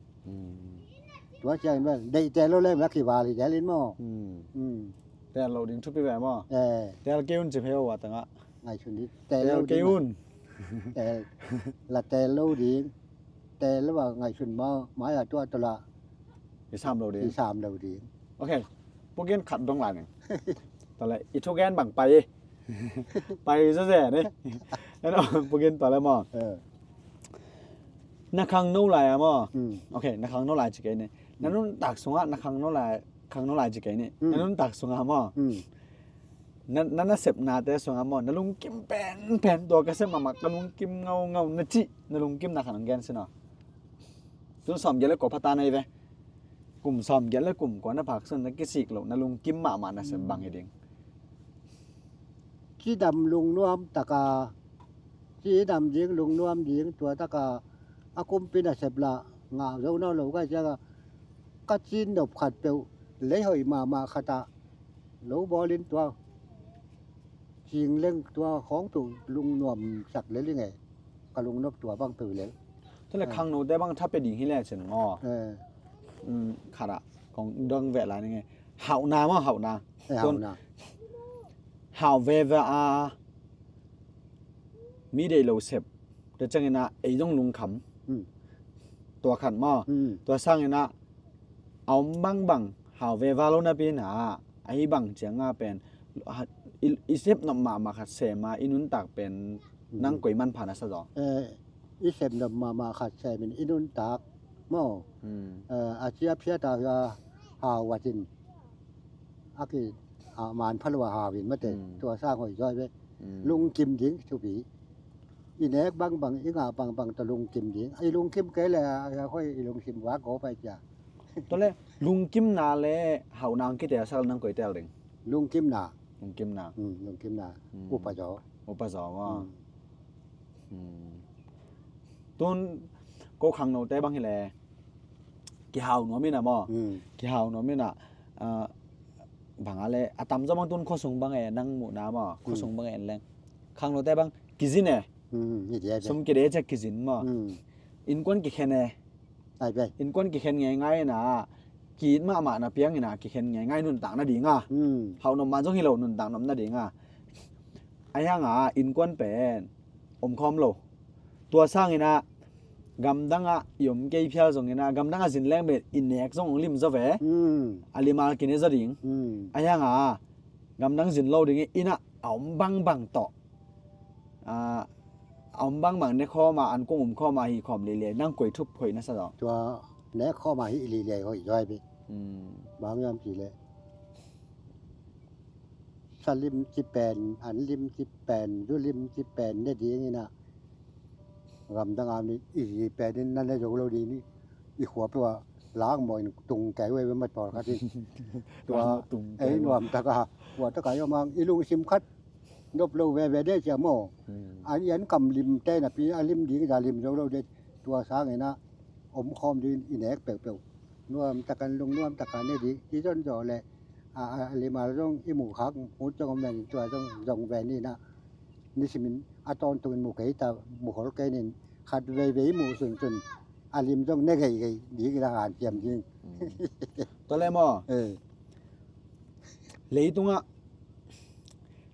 Tua ciangin bel deihte lo lem la kival hi delin maw? Tel lo ding thupi ve maw? Tel kei un ci phei uh a tangah. Ngaihsun ding tel lo kei un. La tel lo ding. Tel lo a ngaihsun maw? Mai a tua tawlah. I sam lo ding. I sam lo ding. Ok. Pukin khat dong lai ning. Tawlai i thugen bang pai. Pai zaze ni. Eno pukin tawlai maw? Na khangno lai a maw? Ok, na khangno lai ci kei ni. Na nuntak sungah na khangno lai, khangno lai ci kei ni. Na nuntak sungah maw? Na, na nasepnate sungah maw? Na lungkim penpen tua ka sep mahmah ka lungkim ngaungau na cih na lungkimna khat hong gen sin aw. Tun sawmgiat le kua pha ta na hi ve. Kum sawmgiat le kum kua na phak sun na kisik loh na lungkim mahmah nasep bang hi ding? Cidam lungnuam taka cidam ding lungnuam ding tua taka a kumpi nasep lah ngah zo nawn lo ka cianga ka cin nop khat peuh lei hoih mahmah khatah lo bawlin tua cing leng tua khawng peuh lungnuam sak lel i ngei. Ka lungnop tua bang peuh lel. Tule khangnote bang tha pia ding hi le cin maw? Khatah kong dong veh lai ni ngei. Hauhna maw, hauhna. Hauh veve a mi deih lo sep te ciangin ah ei zong lungkham. Tua khat maw? Tua sangin ah a om bangbang hau veva lo napi na ahi bang cianga pen i, i sep nop mahmah khat sema i nuntak pen nang koi manpha na sa zaw? I sep nop mahmah khat semin i nuntak maw? A cia phiata hau vatin a ki a man phalua hau in mate tua sang hoih zaw ve. Lungkim ding thupi. I nek bangbang i ngah bangbang tawh lungkim ding. I lungkim kei le a hoih i lungsim vak gawp ai cia. Tawle lungkimna le hauhna ang kitel sak nang koi tel ding? Lungkimna. Lungkimna. Lungkimna. Upa zaw. Upa zaw maw? Tun ko khangnote bang hi le kihau nuam ina maw? Kihau nuam ina bang a le a tamzaw bang tun khuasung bang e nang muhna maw? Khuasung bang e en leng khangnote bang kizin e. Sum kide cek kizin maw? Innkuan kikhen e. Innkuan kikhen ngeingai ina kiit mahmah na piang ina kikhen ngeingai nuntak nadinga. Hauh nop man zong hi lo nuntak nop nadinga. Ahi hanga innkuan pen omkhawm lo. Tua sangin ah gamdangah i om kei phial zongin ah gamdangah zin leng pen i nek zong hong lim zaw ve. A limal kine zaw ding. Ahi hanga gamdang zin lo dingin innah a om bangbang tawh a a om bangbang ne khawm a, an kong um khawm a, hi khawm lele, nang koi thup hoih na sa zaw? Tua ne khawm a hi lele hoih zaw hi beh. Hmm. Bang yam ci le. Sa lim ci pen, an lim ci pen, zu lim ci pen ne ding ina. Gamdang a mi i zi pen in na ne zo lo ding ni. I khua peuh a lang maw in tung kei ve ve mat pawl khat in. Tua ei nuam taka, khua taka i om hang i lungsim khat nop lo veve de cia maw. Hmm. An i an kam lim te napi a lim ding za lim zo lo de. Tua sangin a om khawm ding i nek peuhpeuh. Nuam takan lung nuam takan ne ding i zon zaw le a, a, a lim a zong i muh khak hut zong om len tua zong zong ve ni na. Nisimin a tawntungin mu kei ta, mu khol kei nin khat veivei i muh sunsun a lim zong ne geigei ding i la hanciam ding. Tua le maw? Eh. Leitungah,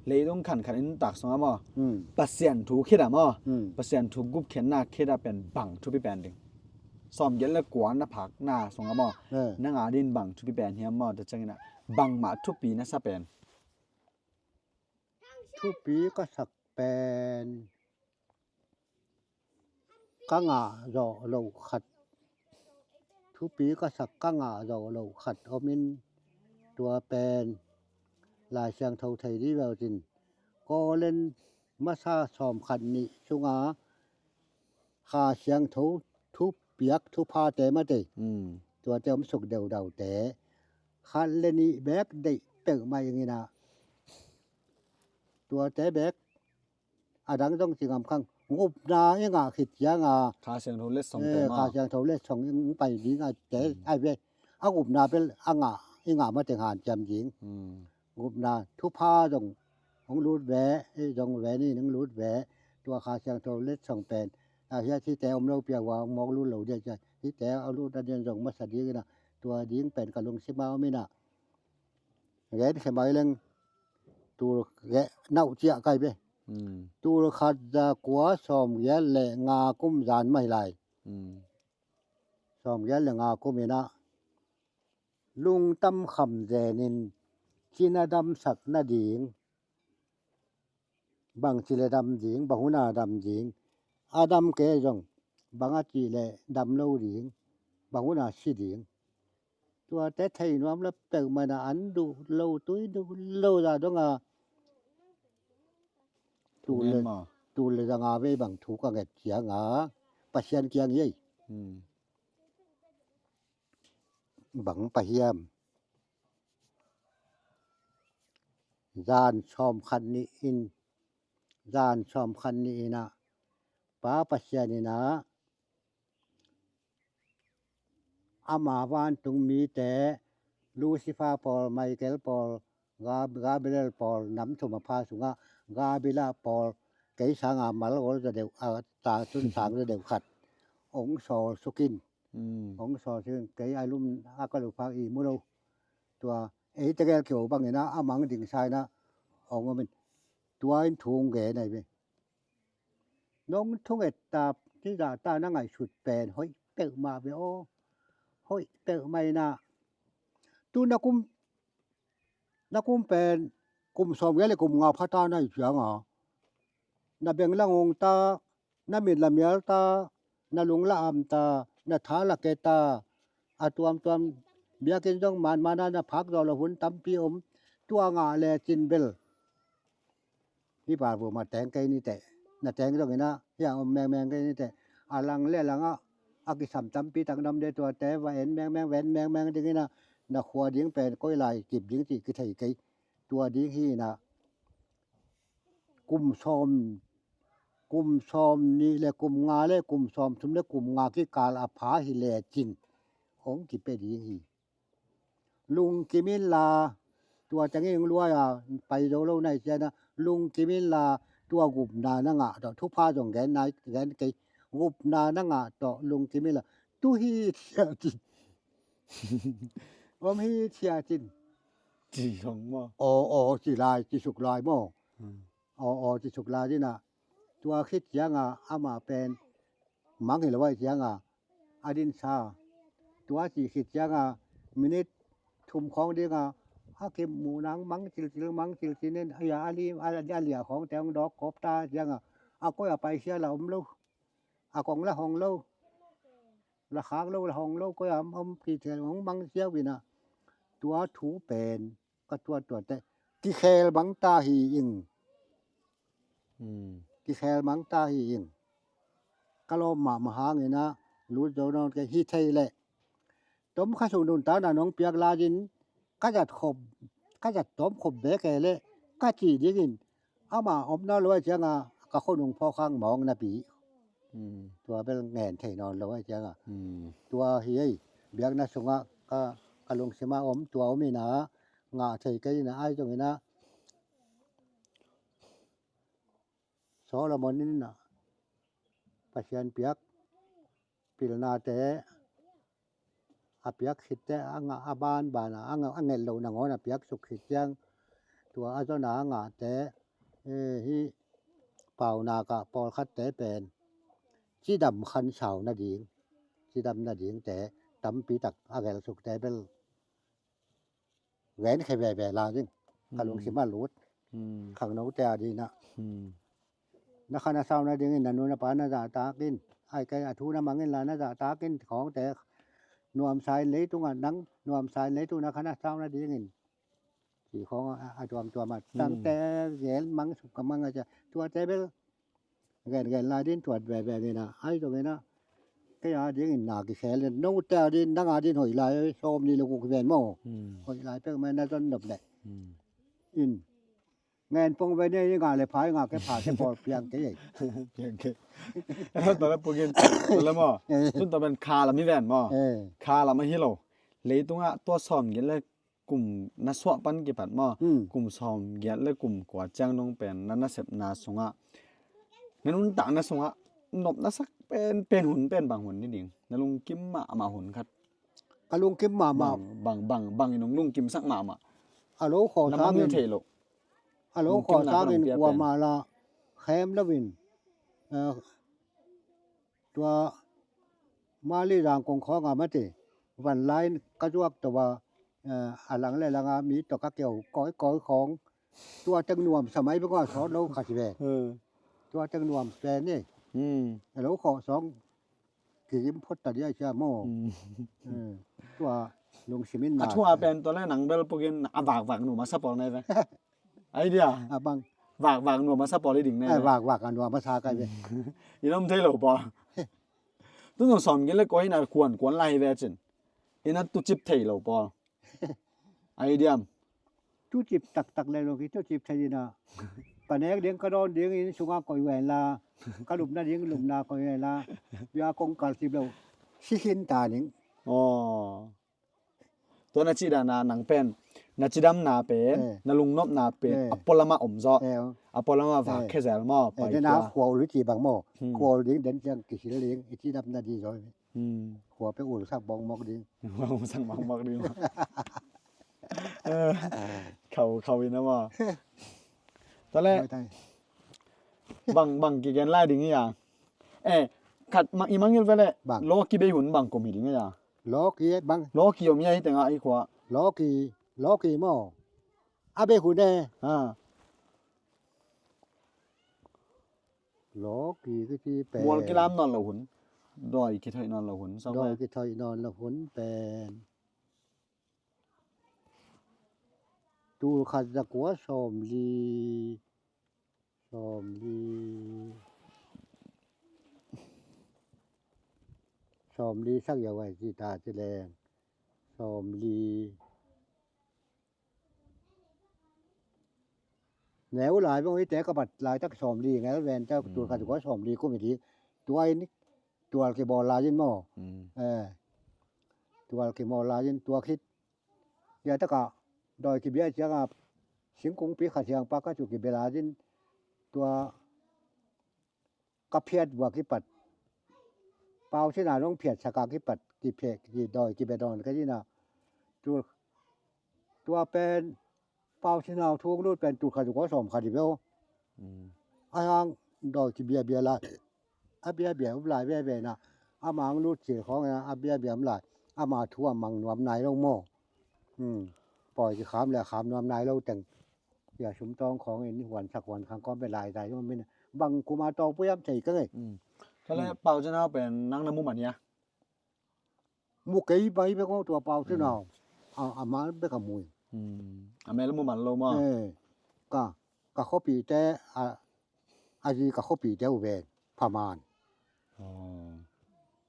leitung khankhan in tak sungah maw? Hmm. Pasian thu khit ah maw? Hmm. Pasian thu gupkhiatna khit ah pen bang thupi pen ding? Sawmgiat le kua na phakna sungah maw? Eh. Nang a din bang thupi pen hiam maw? Tua ciangin ah bangmah thupi na sa pen? Thupi ka sak pen ka ngah zawh loh khat, thupi ka sak ka ngah zawh loh khat om in, tua pen Lai Siangtho thei dih veu cin, Korin masa sawm khat nih sunga Kha Siangtho thupiak thuphate mate. Hmm. Tuate om suk deudaute. Khat le nih beek deih peuhmah ing ina. Tuate beek a dang zong ci ngam khang. Gupna i ngah khit cianga Kha Siangtho letsong, eh, te ma. Kha Siangtho letsong i pai ding a te, hmm, ai ve. A gupna bel a ngah, i ngah mateng hanciam ding. Hmm. Gupna thupha zong hong lut ve, i zong ve ni hong lut ve. Tua Kha Siangtho letsong pen a hiat hite om lo pia hua hong mawk lut lo dia cia. Hite a lut a dian zong masa ding ina. Tua ding pen ka lungsima om ina. Gen khe mai leng tul geh nauh ciah kai be. Hmm. Tul khat za kua sawmgiat le nga kum zan mai lai. Hmm. Sawmgiat le nga kum ina lungtam kham zenin cina damsak nading. Bangci le dam ding, bang huna dam ding. A dam kei zong bang a cih le dam lo ding, bang huna si ding. Tuate thei nuam le peuhmah na an duh lo, tui duh lo zah dong a. Tul le, tul le zanga vei bang thu ka nget cianga Pasian kiang hi ei. Hmm. Bang pahiam. Zan sawm khat ni in, zan sawm khat ni ina Pa Pasian ina ama vantung mite, Lucifer pawl, Michael pawl, Gab-, Gabriel pawl, nam thum a pha sungah Gabriel pawl, kei sanga mal ol za deuh, a, ta tun sang za deuh khat. Ong sawl sukin. Hmm. Ong sawl sukin, kei a lum a ka luphak i mu lo. Tua, ei tegel kio bangina, a mang ding saina, ong omin. Tua in thung ge nai ve. Nong thunget ta, ti za ta na ngaihsut pen hoih peuhmah ve aw. Hoih peuhmah ina. Tu na kum, na kum pen kum sawmgiat le kum nga pha ta na hi cianga. Na beng la ngong ta, na mit la mial ta, na lung la am ta, na tha la ke ta. A tuamtuam biakinn zong manmana na phak zawh lo hun tampi om. Tua ngah le cin bel. Hi balbu ma teng kei ni teh. Na teng zong ina, hi a om mengmeng kei ni teh. A lang le langah a kisam tampi tak nam de tuate va en mengmeng, va en mengmeng ding ina, na khua ding pen koi lai kip ding cih kithei kei. Tua ding hi ina, kum sawm, kum sawm nih le kum nga le kum sawm thum le kum nga kikal a pha hi le cin hong kipia ding hi. Lungkim inla, tua tengin hong luai a pai zo lo nai ciana, lungkim inla, tua gupna na ngah tawh thupha zong gen nai, gen kei, gupna na ngah tawh lungkim inla, tu hi cia cin. Om hi cia cin. Ci hong maw? Aw, aw, ci lai, ci suk lai maw? Hmm. Aw, aw, ci suk lai dina. Tua khit cianga amah pen mang hi lo ai cianga a dinsa. Tua ci khit cianga minit thum khawng dinga a kimuh nang mang cilcil, mang cilcil nen, a lia, a li, a, a lia khawngte hong dawk kawp ta cianga a koi a paisia la om lo, a kong la hong lo, la khak lo, la hong lo, koi a om, om kithei hong mang siau ina, tua thu pen ka tuat tuat te kikhel mang ta hi ing. Kikhel mang ta hi ing. Ka lawm mahmah hangin a lut zo nawn kei hi thei leh. Tom kha sung nuntakna nong piak lai-in ka zat khop, ka zat tawm khop bek e leh ka ci dingin ama omna luai cianga ka khonung phawk hang mawng napi. Tua bel ngen thei nawn lo ai cianga. Tua hi ei, biakna sungah ka, ka lungsima om, tua om ina ngah thei kei ina ai zong ina Solomon in a Pasian piak pilnate a piak khitte a ngah a banbana a ngah, a ngelh loh nangawn a piak suk khit ciang tua a zona a ngahte, eh, hi paunak ah pawlkhatte pen cidam khansau nading, cidam nadingte tampi tak a gelh sukte bel gen khe veve la ding. Ka lungsim a lut. Khangnote a dina na khan a sau nadingin na nu na pa na zahtak in, ai kei a thu na mangin la na zahtak in, khawngte nuamsa in leitungah nang nuamsa in leitung na khan a sau nadingin ci khawng a, a tuamtuam a tangte gen mang suk ka mang a cia tuate bel gen gen lai din tuat veve nina ai zong ina kei a dingin na kikhel in note a din nang a din hoih lai sawm ni lo kuk ven maw? Hoih lai pek mai na zon nop leh in ngen pong ve nei nga le phai nga ke pha ke pawl piang ke ei. Piang ke. Tole pukin tole maw? Tun to ben kha la mi ven maw? Kha la ma hi lo. Leitungah tua sawm gin le kum na suah pan kipat maw? Kum sawm giat le kum kua ciang nong pen na nasepna sungah na nuntakna sungah nopna sak pen pen hun pen bang hun ni ding? Na lungkim mahmah hun khat. Ka lungkim mahmah. Bang bang bang bang i nong lungkim sak mahmah. A lo khawh sangin thei lo. A lo khawh sangin kuamah la khem loin tua Mali Zangkong khawng a mate van lai ka zuak to a, a lang le langa mi tawh ka keu kawikawi khawng tua teng nuamsa mai bek a sawt lo kha ci ve. Tua teng nuam pen e. A lo khawh sawng kigim phot ta dia cia maw? Tua lungsimin a thua pen tua le nang bel pukin a vakvak nuam a sa pawl nai ve. Ai dia a bang vakvak nuam a sa pawl i ding nai ve. Vakvak a nuam a sa kai ve. I nom thei lo pawl. Tun zong sawm gin le kua ina kuan kuan lai hi ve cin ina tucip thei lo pawl. Ai diam. Tucip taktak le lo ki tucip thei ina ka nek ding ka dawn ding in sunga koi ven la ka lupna ding lupna koi ven la bia kong kal sip lo si hin ta ning. Aw. Tua na cidana nang pen na cidamna pen na lungnopna pen a pualama om zaw a pualama vak khezel maw? Pai na khuaul hi ci bang maw? Khuaul ding den ciang kisil ding i cidamna di zaw. Khua pe ul sak bawng mawk ding. Ul sak bawng mawk ding. Khau khau ina maw? Tale bang bang kigen lai ding ia. Eh, khat mang i mangil vele. Bang. Loki bei hun bang kum hi ding ia. Loki bang. Loki om ia hi tenga i khua. Loki, Loki maw? A bei hun e. Ha. Loki kici pen. Mual kilam nawn lo hun. Dawi kithoih nawn lo hun. Dawi kithoih nawn lo hun pen. Tul khat za kua sawm li, sawm li, sawm li sak yau ai ci ta ci leng. Sawm li. Neu lai bang i te ka bat lai tak sawm li ngel ven ta tul khat za kua sawm li kum i di. Tua in tual kibawl lai in maw? Tual kibawl lai in tua khit. Tia taka dawi kibia cianga singkungpi khat hiang pa ka cu kibia lai in tua ka phiat vua kipat pau sina nong phiat saka kipat kiphe kidawi kibia dawn ka dina. Tua pen pau sinau thung lut pen tul khat za kua sawm khat hi beo. A hang dawi kibiabia lai a biabia um lai veve na a mang lut cil khawng a biabia um lai ama thu a mang nuam nai lo maw? Pawi kikham le kham nuam nai lo teng. Pia sumtawng khawngin huansak huankhang kawm pe lai zai zong min Bang kuma tawh pui am thei ka ngei. Mm. Tua leh Pau Cin Hau pen nang na mu man hia? Mu kei bai bek aw, tua Pau Cin Hau. A, a man bek a mu hi. Mm. A mel mu man lo maw? Eh, ka, ka khuapite, a, a zi ka khuapite uh ven, Phaman. Aw.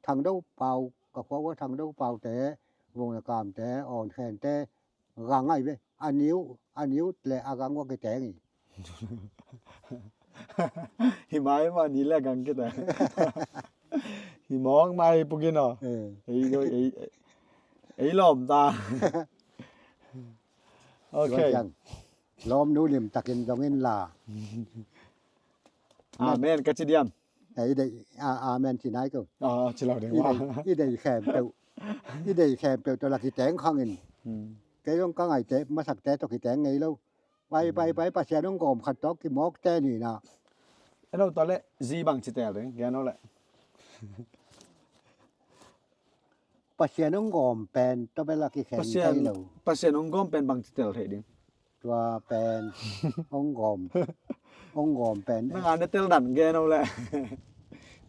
Thangdo Pau, ka khua ua Thangdo Paute, Vung le Kamte, Awn Khente, gang ai ve. A niu, a niu le a gang ua kiteng hi. Hi mai ma ni le gang kiteng. Hi mawk mai pukin aw. Eh. Ei, ei, ei, ei lawm ta. Ok. Tua ciang, lawmnu limtakin zong in la. Amen ka ci diam. Eh, i deih, a, amen ci nai ko. Ah, ci lo ding. I deih, wa. I deih khempeuh. I deih khempeuh tawh la kiteng khangin. Hmm. Kei zong ka ngaite, masakte tawh kiteng ngei lo. Pai, pai, pai, Pasian hong gawm khat tawh kimawkte ni na. Eno tawh leh, zi bang ci tel ding, gen aw leh. Pasian hong gawm pen tawh bel a kikhen thei lo. Pasian hong gawm pen bang ci tel thei ding. Tua pen hong gawm, hong gawm pen. Nang a na tel dan gen aw leh.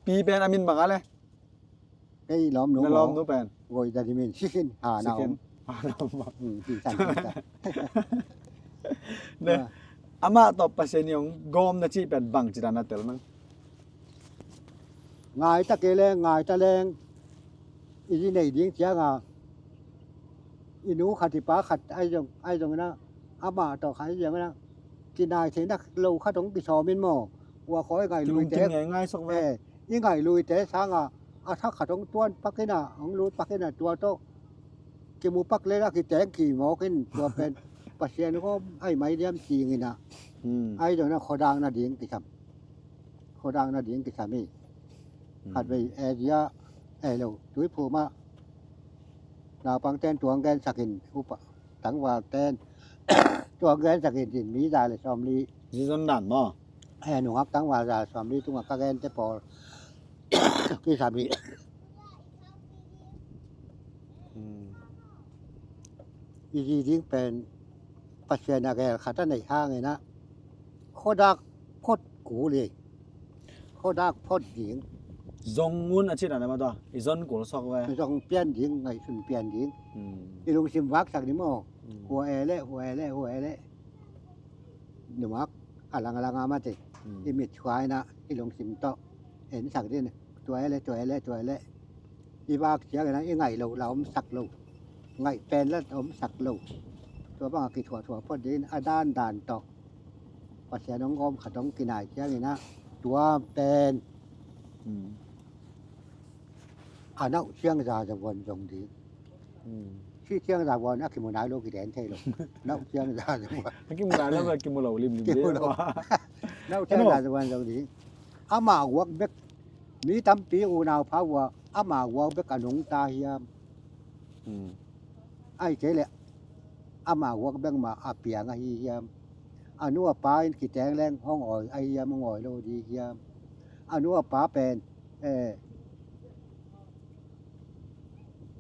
Pi pen a min bang a leh. Kei lawmnu maw? Na lawmnu pen. Goi dan i min, Sikhin, ha na om. Sikhin. Ha na om. Hmm, ci san, ci san. Ne, amah tawh Pasian i hong gawm na cih pen bang ci dan na tel nang. Ngai ta kei leng, ngai ta leng, i zi nei ding ciang a, i nu khat i pa khat, ai zong, ai zong na, amah tawh khat ai zong na, kinai thei nak lo khat hong kisawm in maw, ua khawi ngai lui te. Kilungkim ngei ngai sok ve. Eh, i ngai lui te sang a, a thak khat hong tuan pak in a, hong lut pak in a, tua tawh kimu pak le na kiteng kimawk in, tua pen Pasian gawm ai mai diam ci ngin a. Hmm. Ai zong na khuadang na ding kisam. Khuadang na ding kisam hi. Hmm. Khatvei Asia, eh lo, Tuiphum ah naupangten tuang gensakin, upa, tangvalten tuang gensakin, cin mi za le sawmli. Zi zon dan maw? Eh, nungak tangval za le sawmli tungah ka gente pawl kisam hi. Hmm. I zi ding pen Pasian a gel khat a neih hangin a, khuadak phot kul hi. Khuadak phot ding. Zong un a cih dan a ma tua, i zon kul sawk ve. Zong pian ding, ngaihsun pian ding. Hmm. I lungsim vaksak ding maw. Hmm. Hua e le, hua e le, hua e le. Numak, a lang a lang a mate. Hmm. I mit shuai na, i lungsim tawh ensak ding. Tua e le, tua e le, tua e le. I vak ciangin a, i ngaih loh la omsak lo. Ngaih pen la omsak lo. Tua bang a kithuahthuah phot ding a, dandan tawh Pasian hong gawm khat hong kinai ciangin a, tua pen. Hmm. A nauh ciang za zavuan zong ding. Hmm. Sih ciang zavuan a kimu nai lo kiden thei lo. Nauh ciang za zavuan. A kimu nai lo, a kimu lo limlim ding. Kimu lo. Nauh ciang za zavuan zong ding. Ama guak bek, mi tampi unau pha ua, ama guak bek a nungta hiam. Hmm. Ai kei leh, ama guak bek mah a piang ahi hiam. A nu a pa in kiteng leng hong awi ahi hiam, hong awi lo ding hiam. A nu a pa pen, eh,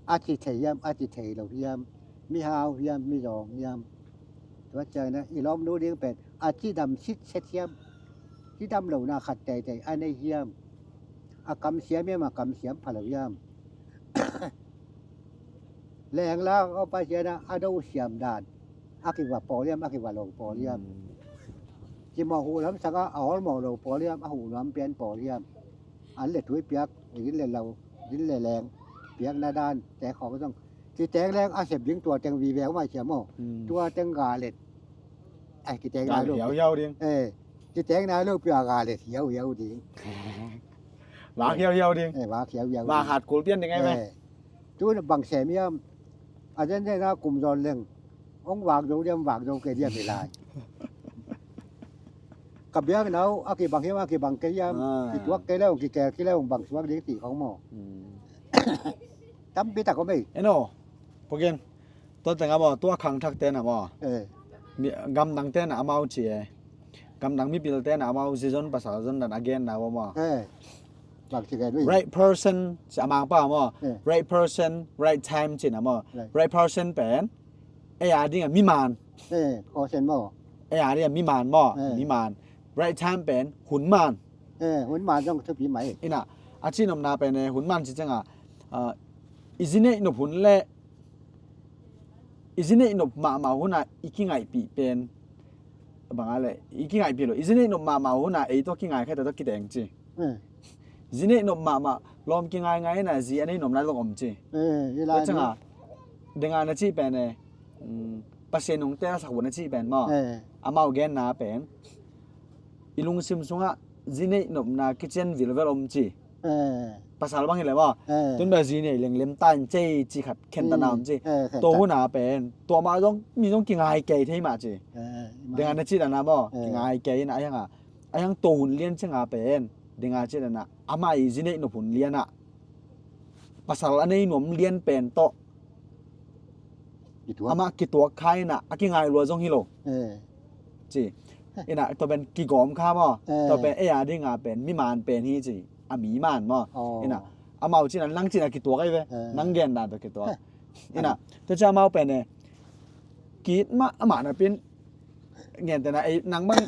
a ci thei hiam, a ci thei lo hiam, mihau hiam, mizawng hiam. Tua ciangin a, i lawmnu ding pen a cidam sitset hiam, cidam lohna khat teitei a nei hiam, a kamsiam hiam, a kamsiam pha lo hiam. Lengla aw Pasian a, a do siam dan a kiva pawl hiam, a kiva lo pawl hiam. Hmm. Cimawh huh lam sangah a awlmawh lo pawl hiam, a huh nuam pian pawl hiam. An le tui piak, din le lo, din le leng piakna dan te khawng zong. Kiteng leng a sep ding tua teng vive om ai siam aw. Hmm. Tua teng ga let. Ai, kiteng nai lo. Hiauhiau ding. Eh, kiteng nai lo pia ga let hiauhiau ding. Vak hiauhiau ding. Eh, vak hiauhiau ding. Vak hat kul pian ding ai ve. Eh. Tu bang sem hiam. A zen zen a kum zawn leng. Hong vak zo diam, vak zo kei diam hi lai. Ka biakna uh a kibang hiam, a kibang kei hiam. Ah. Kituak kei le hong, kikel kei le hong, bang suak ding ti khong maw. Hmm. Tampi tak om ei. Eno, pukin. Tua tengah maw, tua khangthakte na maw. Eh. Mi, gamdangte na amau ci e. Gamdang mipilte na amau zizon pasal zon dan a genna uh maw. Eh. Bang ci gen ui. Right person, ci a Mangpau maw. Eh. Right person, right time ci na maw. Right. Right person pen, ei a ding a miman. Eh, person maw. Ei a ding a miman maw. Eh. Miman. Right time pen, hun man. Eh, hun man zong thupi mai. Ina, a cihnopna pen e, hun man ci cianga, ah, i zi neih nop hun le i zi neih nop mahmah huna i kingaihpih pen banga le i kingaihpih lo, i zi neih nop mahmah huna ei tawh kingai khaita tawh kiteng ci. Eh. Zi neih nop mahmah lawm kingai ngai ina zi a neih nop nai zong om ci. Eh, i lai tua cianga, denga na cih pen e, um, Pasian nong telsak uh na cih pen maw? Eh. Amau genna pen i lungsim sungah zi neih nopna kician vilvel om ci. Eh. Pasal bang hi le maw? Eh. Tun bel zi neih leng lem ta in cei ci khat khen ta na om ci. Eh, khen ta. Tua huna pen tua mah zong mi zong kingai kei thei mah ci. Eh, denga na cih dana maw? Eh. Kingai kei ina a hianga, a hiang tua hun lian cianga pen denga cih dana amah i zi neih nop hun liana pasal a nei nuam lian pen tawh amah kituak kha ina a kingai lua zong hi lo. Eh. Ci. Ina tua pen kigawm kha maw? Eh. Tua pen ei a dinga pen mi man pen hi ci. A mi man maw? Oh. Ina amau cina nang cina kituak ai ve. Eh. Nang gen dan tua kituak. Eh. Ina tua cia amau pen e, ki-it mah amah napin, gentehna ei nang bang,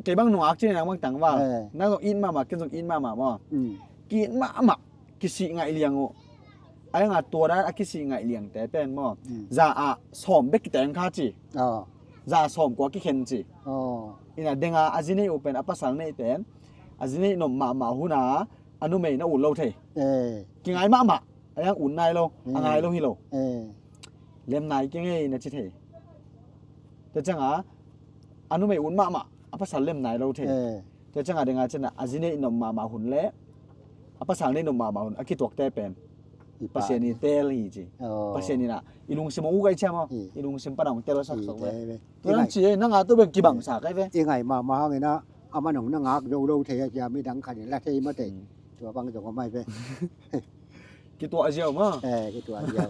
kei bang nungak cin nang bang tangval. Eh. Nang zong it mahmah, ken zong it mahmah maw? Mm. Ki-it mahmah, kisih ngaih liang uh. A hianga tua dan a kisih ngaih liangte pen maw? Mm. Za ah sawm bek kiteng kha ci. Oh. Za sawm kua kikhen ci. Oh. Ina denga a zi neih uh pen a pasal neih pen a zi neih nop mahmah huna a numei na ut lo thei. Eh. Kingai mahmah. A hiang ut nai lo, a ngai lo hi lo. Eh. Lem nai kei ngei na ci thei. Tua cianga a numei ut mahmah, a pasal lem nai lo thei. Eh. Tua cianga denga cina a zi neih nop mahmah hun le a pasal neih nop mahmah hun a kituakte pen Pasian i tel hi ci. Oh. Pasian ina i lungsim hong uk ai cia maw? I lungsim pana hong tel sak sok ve. Tua nang ci ei, nang a tu beng kibangsa kai ve. I ngai mahmah hangina a man hong na ngak zo lo thei a cia midang khanin la thei mate. Hmm. Tua bang zong a mai ve. Kituah ziau maw? Eh, kituah ziau.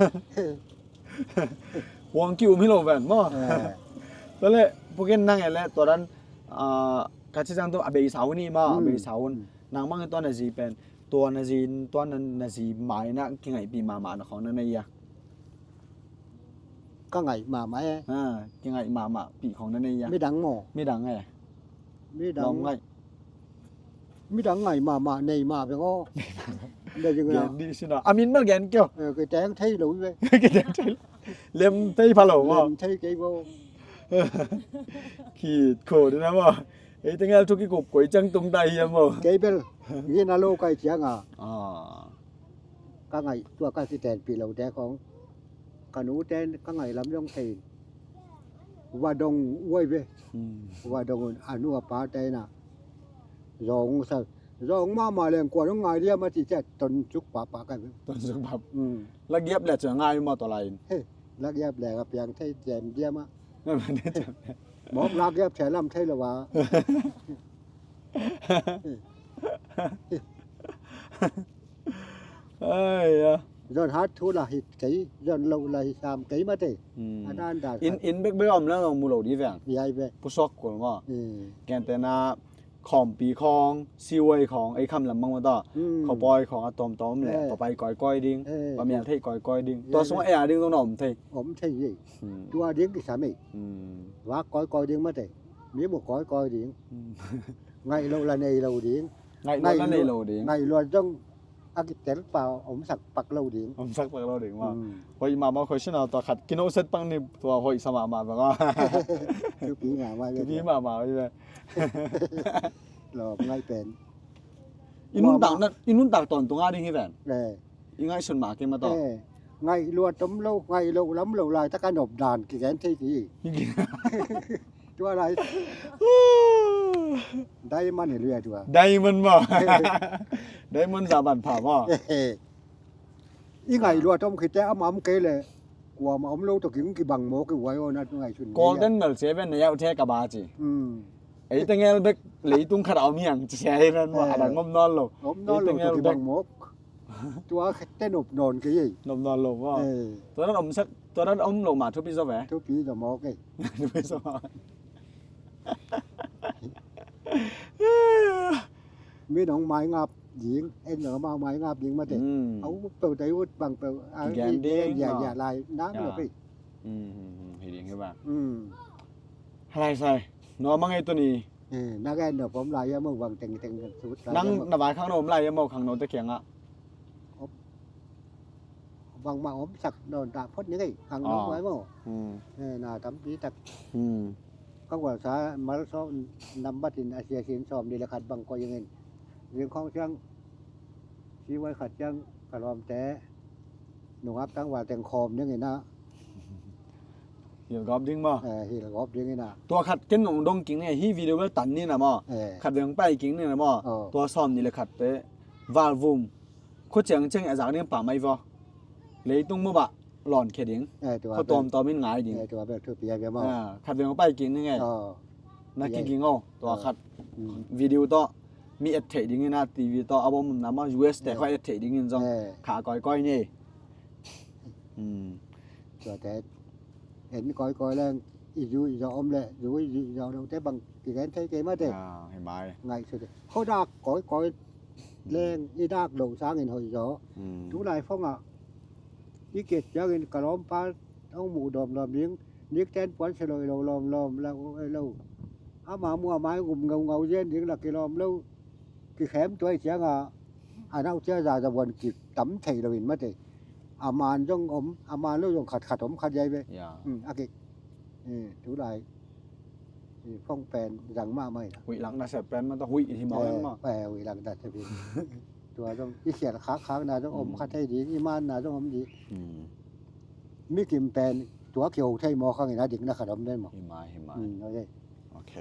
Huang ki-um hi lo ven maw? Eh. Tua le pukin nang e le tua dan, ah, ka ci zang tu a beisa hun hi maw? A beisa hun. Hmm. Nang mang tua na zi pen tua na zi, tua na, na zi mai na kingaihpih mahmah na khong na nei a. Ka ngaih mahmah e. Ha, kingaih mahmah pih khong na nei a. Midang maw? Midang e. Midang. Lawm ngaih. Midang ngaih mahmah nei mah beng aw. Nei mah. Gen dih sin aw. A min bel gen kio. Eh, kiteng thei lo ve. Kiteng thei lo. Lem thei pha lo maw? Lem thei kei bo. Khit kho dina maw? Ei tengel thu kikup koi ciang tung ta hiam maw? Kei bel. Ngin a lo kai cianga. Ah. Ka ngaih tua ka kitenpih lote khong ka nute ka ngaih lam zong thei in va dong uai ve. Hmm. Va dong un a nu a pate ina zawng sa zawng mahmah leng kua dong ngai diam a ci ciah tonsuk pahpah ka ve. Tonsuk pahpah. Hmm. Lagiap le cia ngai maw tua lai in. He, lagiap le ka piang thei ciam diam a. Mawk lagiap thei lam thei lo va. Ai ya. Zon hat thu la hit kei, zon lo la hit sam kei mate. Hmm. A dan dan. In, in bek bek om la zong mu lo di veng. Yai bek. Pusok kul maw. Hmm. Gentehna khawmpi khawng, siwai khawng, ei kham lam bang maw ta. Hmm. Khawpawi khawng a tawmtawm le, eh, papai kawikawi ding, eh, pamial theih kawikawi ding. Tua sungah ei a ding zong na om thei. Om thei ei. Hmm. Tua ding kisam ei. Hmm. Vak kawikawi ding mate. Mi mu kawikawi ding. Hmm. Ngaih loh la nei lo ding. Ngaih loh la nei lo ding. Ngaih luat zong a kitel pa omsak pak lo ding. Omsak pak lo ding maw. Hmm. Hoih mahmah khoi sin a tua khat kinohset pak ni tua hoih sa mahmah bang a. Thupi mahmah. Thupi mahmah. Lawm ngaih pen. I nuntak na, i nuntak tawntung a ding hi ven. Eh. I ngaihsun mah kei mah tawh. Eh, ngaih luat om lo, ngaih loh lam lo laitak a nop dan kigen thei ti. Tua lai. Diamond hi luia tua. Diamond maw. Diamond za ban pha maw. Eh, eh. I ngaih luat om khite a mam kei le. Kuamah om lo tawh kibang mawk i uai aw na ngaihsun. Golden mel sia ven na yauh the ka ba ci. Hmm. Ei tengel bek leitung khat a om hiang ci sia hi ven maw. Eh. A dang om nawn lo. Om nawn lo tawh kibang mawk. Tua khete nop nawn kei ei. Nop nawn lo maw. Eh. Tua dan om sak, tua dan om lo mah thupi zaw ve. Thupi zaw mawk ei. Thupi zaw mawk. Mi nong mai ngap ding, en nong amau mai ngap ding mate. Hmm. A ut peuh, tai ut bang peuh, a kigen ding, ya, ya, lai, nang lo pei. Hmm, hmm, hmm, hi ding hi ba. Hmm. Halai sai, no mang ei tuni. Na gen no pom lai ya mo bang teng teng sut lai ya mo. Nang na vai khang no om lai ya mo khang no te kiang ah. Bangmah om sak nawn dah phot ni ngei, khang no muai maw. Na tampi tak ka gualsa mal sawm nambat in a sia sin sawm ni le khat bang koih ingin. Ring khawng siang si wai khat siang ka lawmte nungak tang val teng khawm ding ina. Hilgawp ding maw? Hilgawp ding ina. Tua khat ken nong dong king ni hi video bel tan ni na maw? Khat veng pai king ni na maw? Tua sawm ni le khat te valvum Khua ciang ciang a zak ding pah mai vaw. Leitung mu bah lawn khia ding. Khua tuamtuam in ngai ding. Khat veng pai king ni ngei. Na kiging aw tua khat. Video tawh mi et theih ding ina, TV tawh a bom na maw, US te khua et theih ding in zong kha kawikawi ni. Tuate en kawikawi leng i zu i zawh om le zu i zu i zawh lote bang kigen thei kei mate. Ngaihsut e. Khuadak kawikawi leng i dak loh sangin hoih zaw. Tulai phongah i kiat ciangin ka lawmpa hong muh dawmdawm ding, nikten puan se lo i lo lawmlawm lo. Ama muh a mai gum ngaungau zen ding la kilawm lo. Kikhem tuai cianga a nau cia zazabuan kitam thei loin mate. A man zong om, a man lo zong khatkhat om khat yai ve. A kik tulai phong pen zang mahmah ina. Huih lak nasep pen mata huih hi mawk em maw? Huih lak nasep hi. Tua zong i khial khakkhak na zong om kha thei ding, i man na zong om ding. Mi kim pen tua kiho thei mawk hangin a dikna khat om den maw? Hi mai, hi mai. Ok.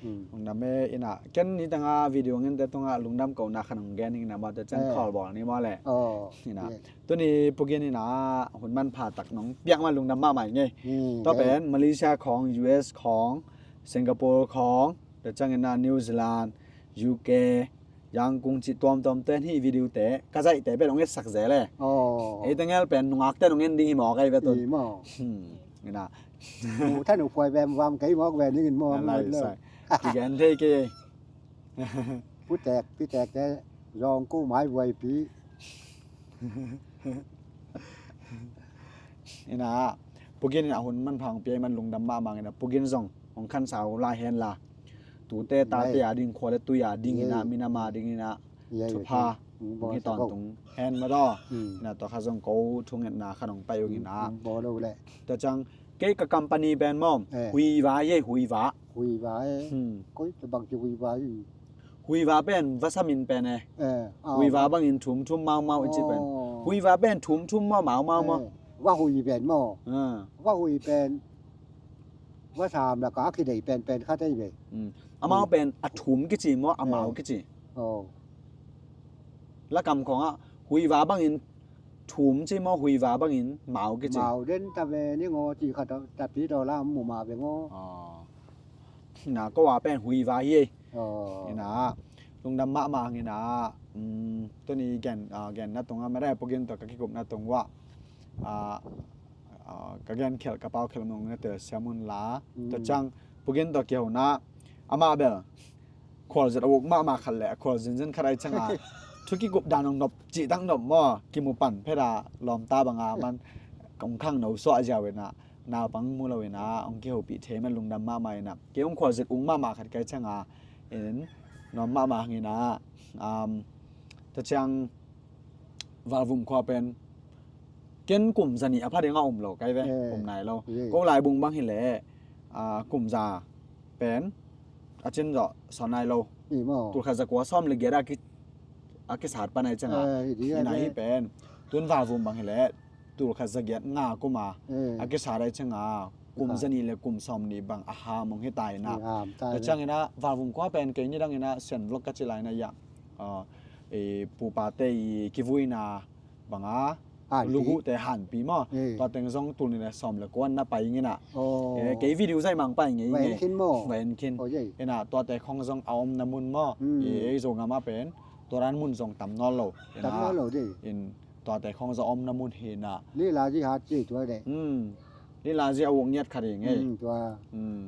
Lungdam e ina, ken nitanga video ngente tunga lungdam kohna khan hong gen ing na maw, te ciang call bawl ni maw le. Ina. Tuni pugin ina hun manpha tak nong piak ma lungdam mahmah ing e. Tua pen Malaysia khawng, US khawng, Singapore khawng, te ciang ina New Zealand, UK, Yangon cih tuamtuam ten hih video te ka zaihte pen hong etsak zel e. Ei tengel pen nungakte nong en ding hi mawk ei ve tun. Ina. Mu than uh puai vem vam kei mawk ve ning in mawk. Kigen thei kei. Putek pitek te zong ku mai vuaipi. Ina pugin in a hun manpha hong pia i man lungdam mahmah ina, pugin zong hong khansau lai hen la. Tute tate a ding khua le tui a ding ina, minam a ding ina thupha hong hi tawntung hen madaw. Ina tua kha zong ko thungetna kha nong pai ung ina. Tua ciang kei ka company pen maw, Huiva hi ei, Huiva. Huiva e. Koi bang ci Huiva hi. Huiva pen vasa min pen e. Huiva bangin thum thum mau mau i ci pen. Huiva pen thum thum mau mau mau mau. Va hui pen maw. Va hui pen. Va sam la ka kidei pen pen kha tei ve. Amau pen a thum kici maw, a mau kici. Lakam khawngah Huiva bangin thum ci maw, Huiva bangin mau kici. Mau den ta ve ni ngaw ci kha ta pi daw la mu ma ve ngaw. Na ko a pen Huiva hi ei. Ina lungdam mahmah hang ina. Tuni gen, genna tunga mare pugin tawh ka kikupna tung uah ka gen khelh ka pau khelh mong na tel siam un la. Tua ciang pugin tawh kihona amah bel khualzet a uk mahmah khat le a khual zinzin khat ai cianga thu kikup dan hong nop cih tak nop maw, kimu pan pheta lawmta banga man kong khang no suah ziau ina naupang mu lo ina hong kihopih thei man lungdam mahmah ina. Kei hong khualzet uk mahmah khat kai cianga in nuam mahmah hang ina. Tua ciang Valvum khua pen ken kum zanih a pha dingah um lo kai ve, um nai lo. Ko laibung bang hileh kum za pen a cin zawh sawn nai lo. Tulkhat zakua sawm le giat a kisat pan ai cianga ina hi pen. Tun Valvum bang hileh tulkhat zagiat nga kuma a kisat ai cianga kum zanih le kum sawm nih bang a ham hong hi ta ina. Tua ciang ina Valvum khua pen kei nidang ina Sian vlog ka ci lai ina iah pupate i kivuina banga luguhte hanpi maw? Tua teng zong tul nih le sawm le kuan na pai ngina. Kei video zai mang pai ngei ngei. Va en khin. Ina tuate khong zong a omna mun maw? Ei Zogam a pen tua dan mun zong tam nawn lo. Tam nawn lo dei. In tuate khong zong a omna mun hi ina. Lila zi hat ci tua dei. Lila zi a uk ngiat khat hi ngei. Tua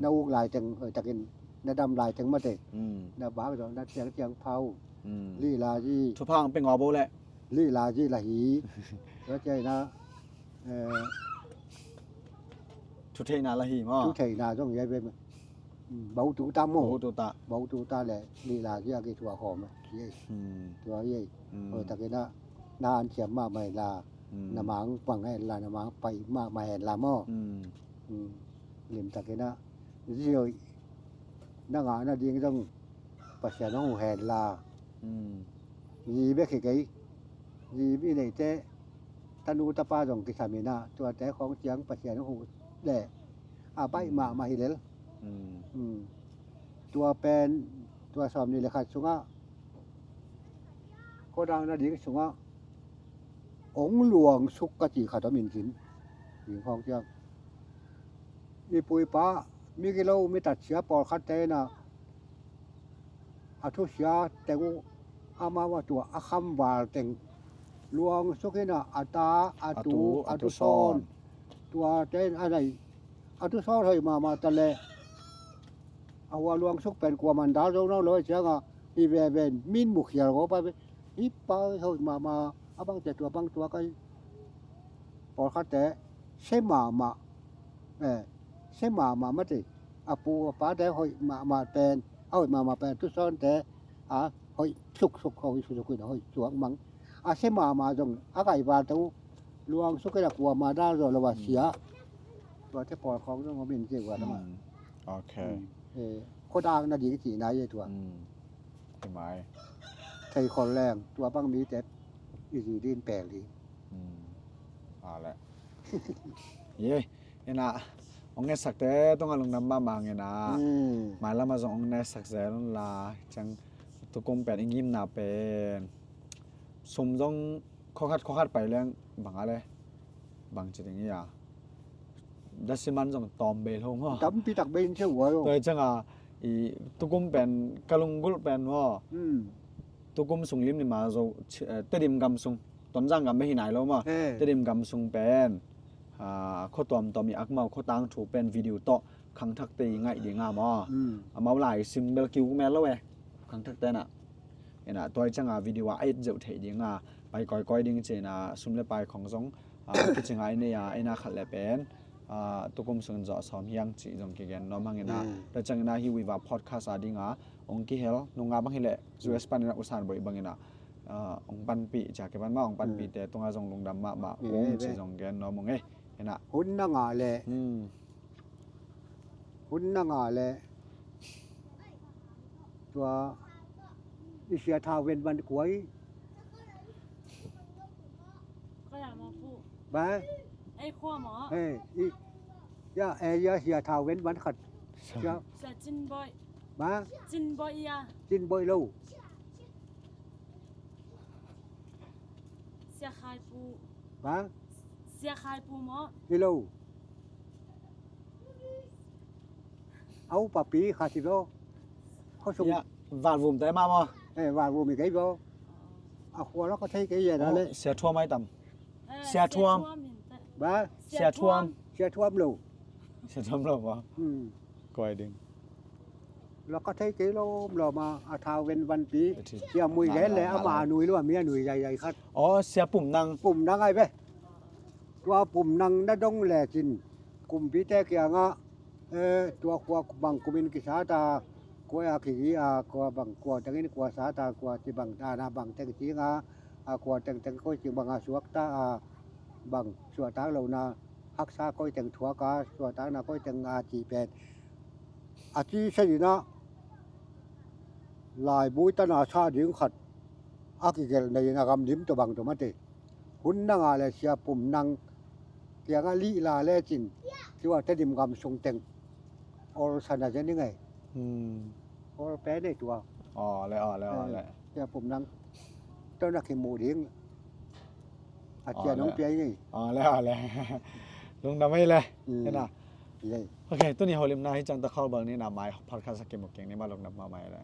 na uk lai teng hoi takin na dam lai teng mate. Na bak zong na ciang ciang phau. Lila zi. Thupha ang peng aw bo le. Lila zi la hi. Tua ciang ina thutheihna la hi maw? Thutheihna zong hi ai ve. Bautu ta maw? Bautu ta. Bautu ta le lila kia ki tua khawm a ki ei. Tua ei. Oi takin a na an thiam mahmah la. Na mang pang hen la, na mang pai mahmah hen la maw? Lim takin a zioi na ngah nading zong Pasian hong huh hen la. Zi bek hi kei. Zi i neihte tanu tapa zong kisam in a tuate khawng ciang Pasian hong huh le a baih mahmah hi lel. Tua pen tua sawm nih le khat sungah khuadang nading sungah ong luangsuk ka cih khat om in cin. Ding khawng ciang i pu i pa migilo mitatsia pawlkhatte in a a thusia teng uh amau a tua a khamval teng luangsuk in a a ta a tu a tu sawn. Tuate in a nei a tu sawn hoih mahmah ta le a hua luangsuk pen kuaman dal zo nawn lo a cianga hi veve in min mukhial ko pa hi pa hoih mahmah a bangte tua bang tua kai pawlkhatte se mahmah se mahmah mate a pu a pate hoih mahmah pen a hoih mahmah pen tu sawnte a hoih suksuk hoih suksuk in a hoih suak mang a se mahmah zong a kaivate uh luangsuk in a kuama dal zo lo a sia. Tuate pawl khawng zong om in ci ua dama. Ok. Khuadang nading cihna hi tua. Hi mai. Thei khol leng tua bang mite i zi din pel ding. A le ye ina ong netsakte tungah lungdam mahmah ina. Mailamah zong ong netsak zel la ciang tukum pen i ngimna pen sum zong khokhat khokhat pai leng bang a le bang ci ding ia dasiman zong tawm bei lo maw? Tampi tak bei in cia ua lo. Tua i cianga i tukum pen ka lunggulh pen maw? Tukum sung limlim a zo Tedim gam sung Tonzang gam bei hi nai lo maw? Tedim gam sung pen khua tuamtuam i akmau khua tangthu pen video tawh khangthakte i ngaih dinga maw? Amau lai sim bel kiu mel lo e khangthakte na. Ina tua i cianga video a ait zeuh theih dinga pai kawikawi ding cina sum le pai khong zong kicinga i nei a ina khat le pen tukum sungin zawh sawm hiang cih zong kigen nuam hang ina. Tua ciang ina hi uiva podcast a dinga ong kihel nunga bang hileh U S pan ina usan boih bang ina ong panpih cia kipan ma ong panpihte tunga zong lungdam mahmah ung cih zong gen nuam ung e. Ina hun na ngah le hun na ngah le tua i sia thau ven van kuai. Ba? Ei khua maw? Ei i ya ei ya sia thau ven van khat. Sia Cin Boih. Ba? Cin Boih ya. Cin Boih lo. Sia Khai Pu. Ba? Sia Khai Pu maw? Hi lo. Au papi kha si lo. Khosung. Valvum te ma maw? Eh, valvum i kei lo. A khua lo ka thei kei ya da le. Sia Thuam ai tam. Sia Thuam. Ba? Sia Thuam. Sia Thuam lo. Sia Thuam lo maw? Koi ding. Lo ka thei kei lo lo ma a thau ven van pi. Sia Mui gen le ama a nui lo a mi a nui zai zai khat. Aw, Sia Pum Nang. Pum Nang ai ve. Tua Pum Nang na dong lecin kumpite kiangah tua khua bang kumin kisata kua a kigi a kua bang kua tengin kua sata kua ci bang tana bang teng cinga a kua tengteng koi cing banga suakta a bang suahtak lohna haksa koi teng thuaka suahtakna koi teng a cih pen a ci sedinah laibui tana sa ding khat a kigelh neiin a gamlim tua bang tua mate. Hun nanga le Sia Pum Nang kiangah lihla lecin tua Tedim gam sung teng olsana zen i ngei. Ol pe nei tua. Aw le aw le aw le. Sia Pum Nang tawna kimuh ding a cia nong pia i ngei. Aw le aw le. Lungdam ei le. Hena. Ok, tuni holimna hi ciang ta khawlbang ni na mai podcast a kimu keng ni ma lungdam mahmah ei le.